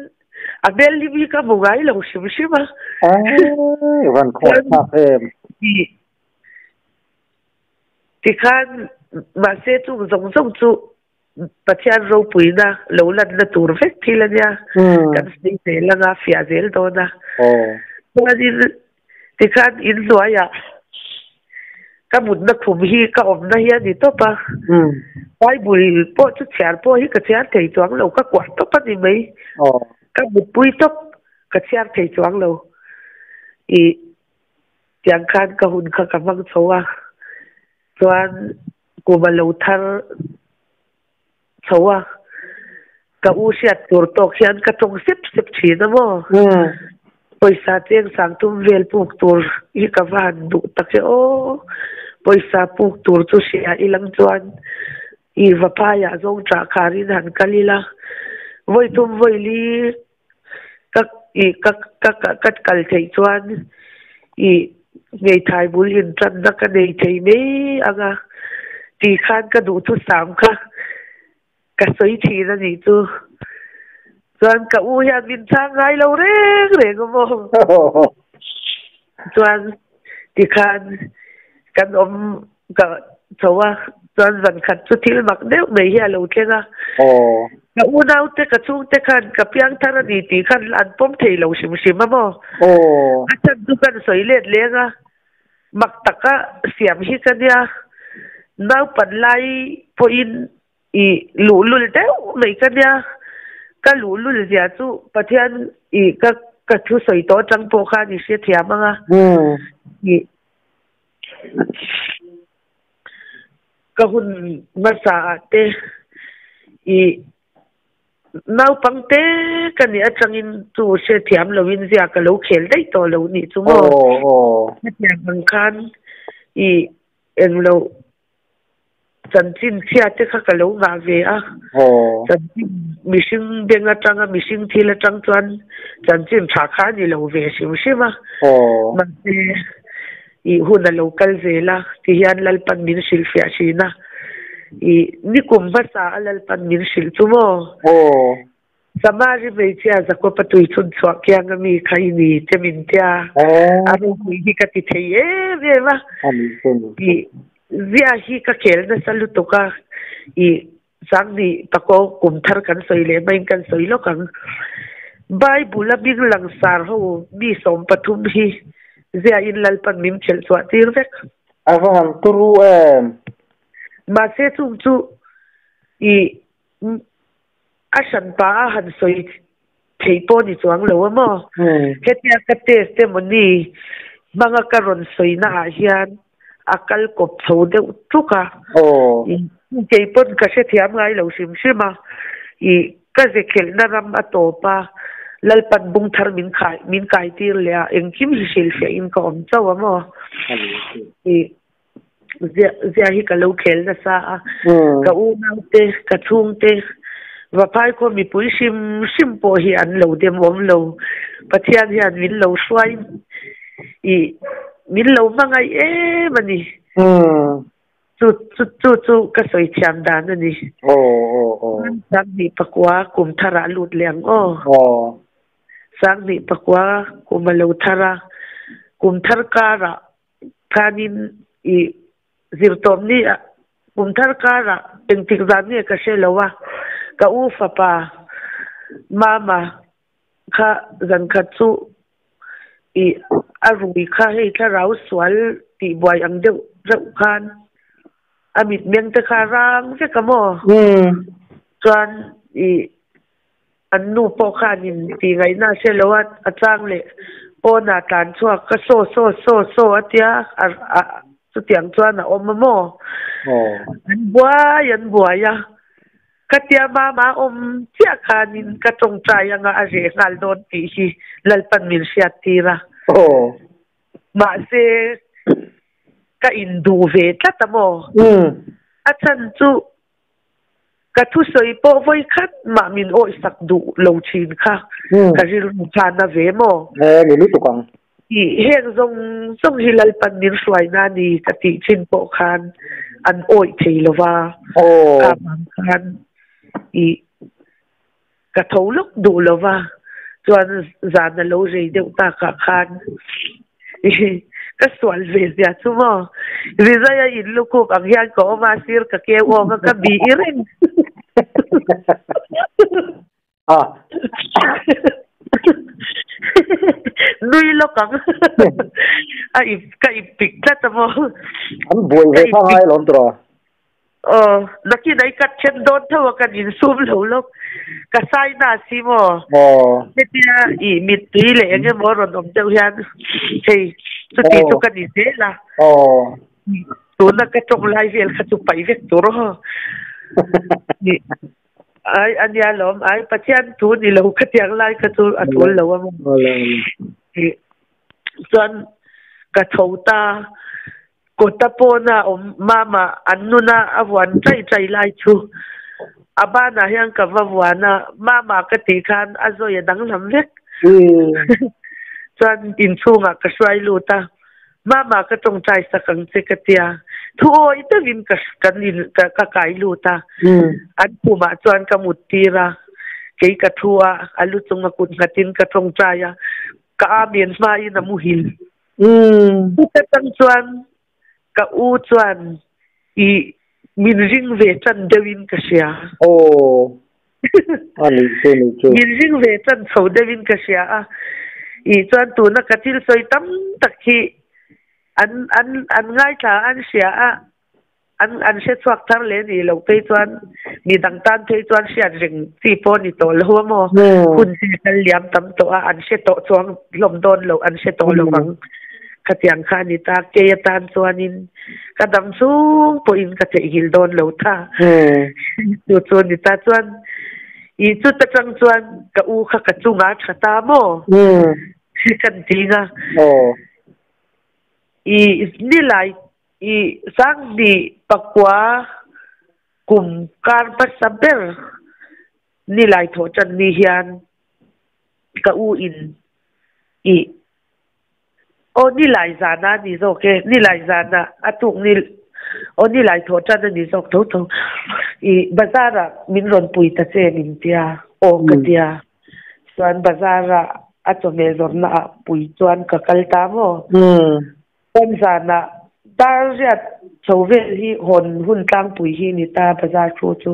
a hmel hlim hi ka hmu ngai lo hrim hrim a. Aii van khawh thlak em. Tikhan mahse chung zawng zawng chu Pathian ropuina lo lanna tur vek thil a nia. Kan sawi zel anga fiah zel dawn a. Chuanin Tikhan in hnuaiah ka mutna khum hi ka awmna hi a ni tawp a, Bible pawh chu chhiar pawh hi ka chhiar thei chuang lo, ka kuah tawp a ni mai. Ka mutpui tawp ka chhiar thei chuang lo. Ih tiang khan ka hun kha ka hmang chho a, chuan kum a lo thar chho a, ka u hriat tur tawk hian ka tawng sep sep thin a maw? Pawisa cheng sang tum vel puk tur hi ka va han duh tak e aw, pawisa puk tur chu hria i lang chuan i va phaiah zawng ṭah kharin han kal ila, vawi thum vawi li ka i ka ka ka kal theih chuan i hmeithai bul inṭanna ka nei thei mai ang a tih khan ka duhthusam kha ka sawi thin a nih chu. Chuan ka u hian min chhang ngai lo reng reng a maw. Chuan tikhan kan awm ka chho a, chuan zan khat chu thil mak deuh mai hi a lo thleng a. Ka unaute ka chhungte khan ka piang thar a ni tih khan an pawm thei lo hrim hrim a maw? A chhan chu kan sawi let leng a, mak taka siam hi ka nia, naupan lai pawhin i luhlul deuh mai ka nia, ka luhlul zia chu Pathian i ka ka thu sawi tawh atang pawh khan i hrethiam ang a, i Ka hun hmasa ah te i naupang te ka nih atangin chu hrethiam loin zia ka lo khel daih tawh lo nih chu maw? Hetiang ang khan i englo Chanchin chhia te kha ka lo ngah ve a, chanchin mihring beng atanga mihring thil atang chuan chanchin tha kha a ni lo ve hrim hrim a, mahse i hun a lo kal zel a ti hian Lalpan min hrilhfiah thin a, i nikum hmasa a Lalpan min hrilh chu maw? Samari hmeichhia Jakob-a tui chhun chhuah kiang a mi kha i ni che min tia, a ropui hi ka ti thei em em a, i zia hi ka khel nasa lutuk a, i Sangni pakaw kum thar kan sawi leh hmain kan sawi lawk ang. Bible a hming langsar ho mi 13 hi ziain Lalpan min khelh chhuah tir vek. A va han turu em! Mahse chung chu i A hran pa a han sawi theih pawh ni chuang lo a maw? Hetia ka test emaw ni hmanga ka rawn sawina ah hian a kal kawp chho deuh tuk a. Kei pawn ka hrethiam ngai lo hrim hrim a. I ka ze khelhna ram a tawp a, Lalpan bung thar min khai min kai tir leh a, engkim hi hrilhfiah in ka awm chauh a maw? I Zia zia hi ka lo khel nasa a, ka unaute, ka chhungte, Vaphai khaw mipui hrim hrim pawh hi an lo dem awm lo. Pathian hian min lo hruai i min lo hmangaih em a ni. Chu chu chu chu ka sawi thiam dan a ni. Aw aw aw. Sanghnih pakua kum tharah lut leh ang aw. Aw. Sanghnih pakua kum a lo thar a, kum thar karah khanin i zirtawm ni ah kum thar karah engtik zan nge ka hre lo a, ka u fapa mama kha zan khat chu i a rui kha hei thlarau sual tih buai ang deuh reuh khan a mitmeng te kha rang vek a maw? Chuan i an nu pawh khanin tih ngaihna a hre lo a, a chang leh pawnah tlan chhuak ka saw saw saw saw a tia a chutiang chuan a awm a maw? An buai an buai a. Ka tia mama awm chiah khanin ka tawngtai anga a reh nghal dawn tih hi Lalpan min hriat tir a. Mahse, ka induh ve tlat a maw? A chhan chu ka thusawi pawh vawi khat mah min awihsak duh lo thin kha ka rilru khan a ve maw? Ni lutuk ang. Ih, heng zawng zawng hi Lalpan min hruaina a ni ka tih chin pawh khan an awih thei lo va, kha vang khan ih ka tho lawk duh lo va, chuan zan a lo rei deuh takah khan ih ka sual ve zia chu maw, Rizaia in lukhum ang hian ka awm a, sir ka keu awng a, ka bi i reng. A. Nui lawk ang. A ip ka ip pik tlat a maw. An buai ve kha ngai alawm tawh a. Aw, nakin ai kat then dawn tho a kan insum lo lawk. Ka sai na si maw. Aw. Hetia i mittui leh eng emaw rawn awm deuh hian hei chuti chu ka ni zel a. Aw. Tuna ka tawng lai vel kha chu paih vek tur aw. Ai a nia lawm ai Pathian thu ni lo ka tiang lai kha chu a tul lo a maw chuan ka tho ta kawta pawna awm mama an nuna a vuan chai chai lai chu a banah hian ka va vuan a mama ka tih khan a zawi a danglam vek chuan inchhungah ka hruai lut a Mama ka tawngtai sak ang che ka tia. Thu awi deuhin ka kan in ka ka kai lut a. An khumah chuan ka mut tir a. Kei ka thu a, a lu chunga kut nghatin ka tawngtai a. Ka amen hmain a muhil. Chuta tang chuan ka u chuan i min ring ve tan deuhin ka hria. Aw. A nih chu, nih chu. Min ring ve tan chho deuhin ka hria a. I chuan tuna ka thil sawi tam tak hi an an an ngaithla a, an hria a, an an hre chhuak thar leh nih loh phei chuan mi dang tan phei chuan hriat reng chi pawh a ni tawh lo a maw? Hun hi kal liam tam tawh a, an hre tawh chuang hlawm dawn loh, an hre tawh lo vang. Khatiang kha a ni ta, kei atan chuanin ka dam chung pawhin ka theihnghilh dawn lo tha. Chu chu a ni ta chuan i chuta tang chuan ka u kha ka chungah a tha ta maw? Kan ting a. I nilai i sanghnih pakua kum kar hmasa ber nilai thawh tan ni hian ka u in i Aw nilai zan a ni zawk e, nilai zan a a tuk ni aw nilai thawh tan a ni zawk tho tho. I bazar ah min rawn pui ta che min tia, aw ka tia. Chuan bazar ah a chawhmeh zawrhna ah pui chuan ka kal ta maw? Chuan zan ah dar riat chho vel hi hawn hun tlangpui hi ni ta bazar thu chu.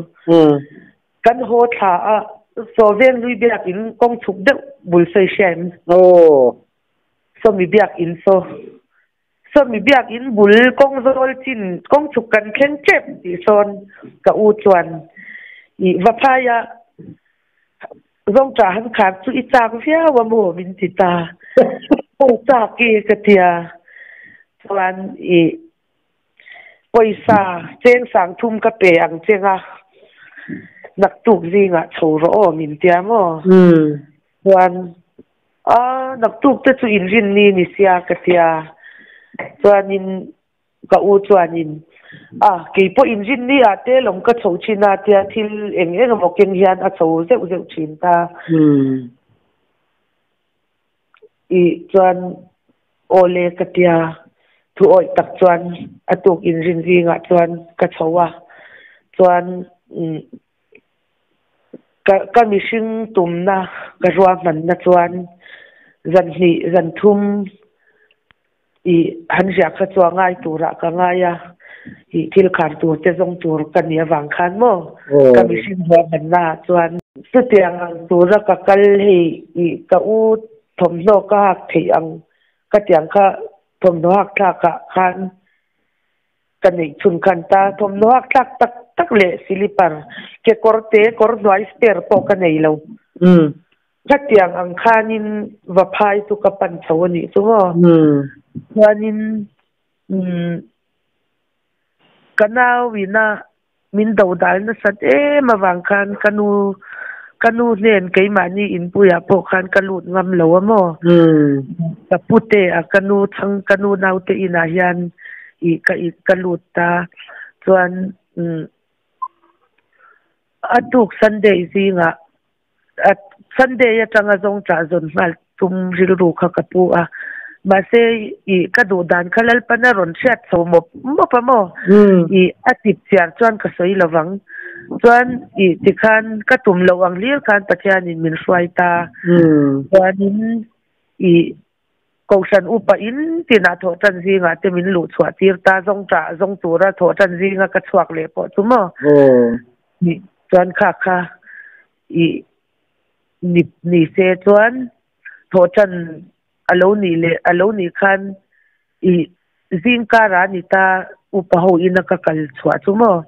Kan haw thla a, Sawveng hlui biakin kawng chhuk deuh bul sawi hria em? Aw. Sawmi biakin saw. Sawmi biakin bul kawng zawl chin kawng chhuk kan thleng tep tih sawn ka u chuan i va phai a, Zawngṭah han khar chu i chak viau a maw min ti ta. Aw chak i ka tia. Chuan i Pawisa cheng sang thum ka pe ang cheng a, naktuk zingah chho rawh aw min tia maw? Chuan, A, naktuk te chu inrinni ni sia ka tia. Chuanin ka u chuanin, A, kei pawh inrinni ah te lawm ka chho thin a tia thil eng eng emaw keng hian a chho zeuh zeuh thin ta. I chuan, Aw le ka tia. Thu awih tak chuan a tuk inrin zingah chuan ka chho a, chuan ka ka mihring tumna ka ruahmanna chuan zan hnih zan thum i han riah kha chu a ngai turah ka ngai a, i thil khar tur te zawng tur ka nih avang khan maw ka mihring ruahmanna ah chuan chutiang ang tura ka kal hei i ka u thawmhnaw ka hak theih ang ka tiang kha thawmhnaw hak thlak ah khan ka neih chhun khan ta thawmhnaw hak thlak tak tak leh silipar kekawr te kawr hnuai spare pawh ka nei lo. Khatiang ang khanin va phai chu ka pan chho a nih chu maw. Chuanin ka nauina min do dal nasat em avang khan ka nu ka nu hnen keimahni inpuiah pawh khan ka lut ngam lo a maw. Ka pute a ka nu chhang ka nu naute inah hian ih ka ka lut ta chuan a tuk Sunday zingah Sunday atanga zawng chah zawn nghal tum rilru kha ka pu a, mahse ih ka duh dan kha Lalpana rawn hriat chho mawp mawp a maw? Ih a tip chiar chuan ka sawi lo vang. Chuan ih tikhan ka tum loh ang hlir khan Pathianin min hruai ta. Chuanin ih Kohhran upa in tinah thawh tan zingah te min luh chhuah tir ta zawng chah zawng tura thawh tan zinga ka chhuak leh pawh chu maw? Ih chuan kha kha ih ni ni se chuan thawh tan a lo nih leh a lo nih khan ih zing karah a ni ta upa ho ina ka kal chhuah chu maw?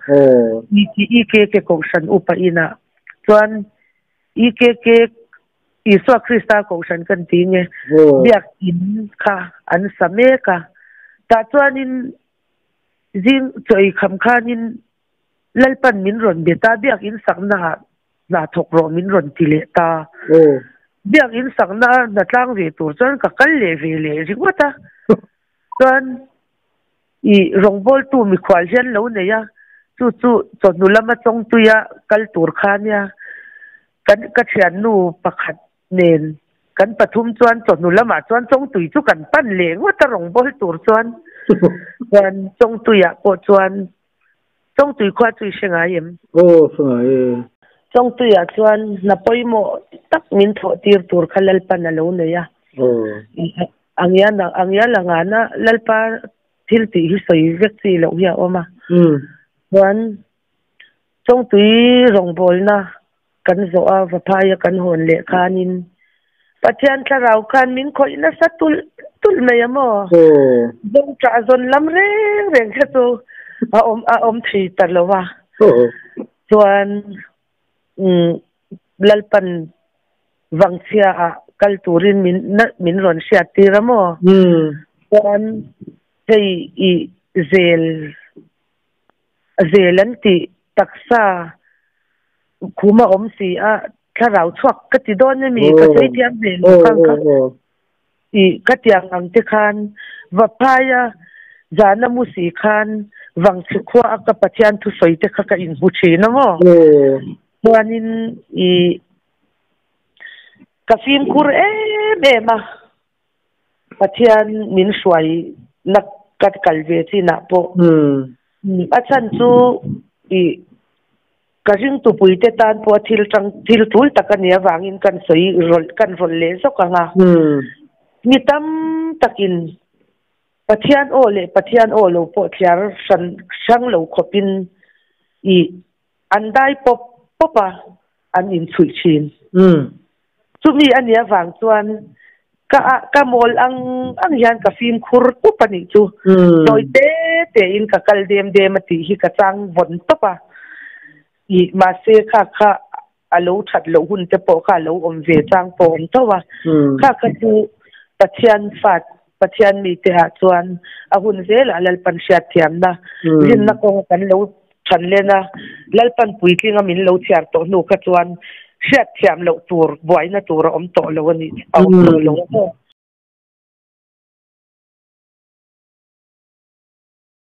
EKK Kohhran upa inah chuan EKK Isua Krista Kohhran kan ti nge biakinn kha an sa mek a, tah chuanin zing chaw ei kham khanin Lalpan min rawn be ta, biakinn sakna ah hna thawk rawh min rawn ti leh ta. Biakinn sakna a hna tlang ve tur chuan ka kal leh ve leh ringawt a, chuan i rawngbawltu mikhual hian lo nei a, chu chu chawhnu lama chawngtuia kal tur kha nia. Kan ka thiannu pakhat nen kan pathum chuan chawhnu lamah chuan chawngtui chu kan pan leh ngawt a rawngbâwl tur chuan chuan chawngtuiah pawh chuan chawngtui khua chu i hre ngai em? Aw hre ngai e. Chawngtuiah chuan hna pawimawh tak min thawh tir tur kha Lalpan a lo nei a. A ngian a ngial a ngana Lalpa thil tih hi sawi vek chi loh hi a awm a. Chuan Chawngtui rawngbawlna kan zawh a, Vaphaia kan hawn leh khanin Pathian thlarau khan min khawih nasa tulh tulh mai a maw? Zawng ṭah zawn lam reng reng kha chu a awm a awm thei ta lo a. Chuan Lalpan Vangchhia ah kal turin min min rawn hriat tir a maw? Chuan hei i zel Zel an tih taksa khum a awm si a, thlarau chhuak ka ti dawn emi ka sawi thiam ve lo kang kha ih ka tiang ang te khan va phai a zana mu si khan vangchhe khua a ka Pathian thusawi te kha ka inhmu thin a maw chuanin ih ka fimkhur em em a. Pathian min hruai na ka kal ve chinah pawh a chhan chu ih ka ringtupui te tan pawh a thil tang thil tul tak a nih avangin kan sawi rawlh kan rawlh leh zawk ang a. Mi tam takin Pathian aw leh Pathian aw lo pawh thliar hran hrang lo khawpin ih an dai pawp pawp a an inchhuih thin. Chumi a nih avang chuan ka ah ka mawl ang ang hian ka fimkhur tup a nih chu. Tawi te te in ka kal dem dem a tih hi ka chang vawn tawp a. Ih mahse kha kha a lo that loh hun te pawh kha a lo awm ve chang pawh a awm tho a. Kha kha chu Pathian fa Pathian mite ah chuan a hun zelah Lalpan hriatthiamna rinna kawng kan lo than len a, Lalpan puitlinga min lo chhiar tawh hnu kha chuan hriatthiam loh tur buaina tur a awm tawh lo a nih a awm tawh lo a maw?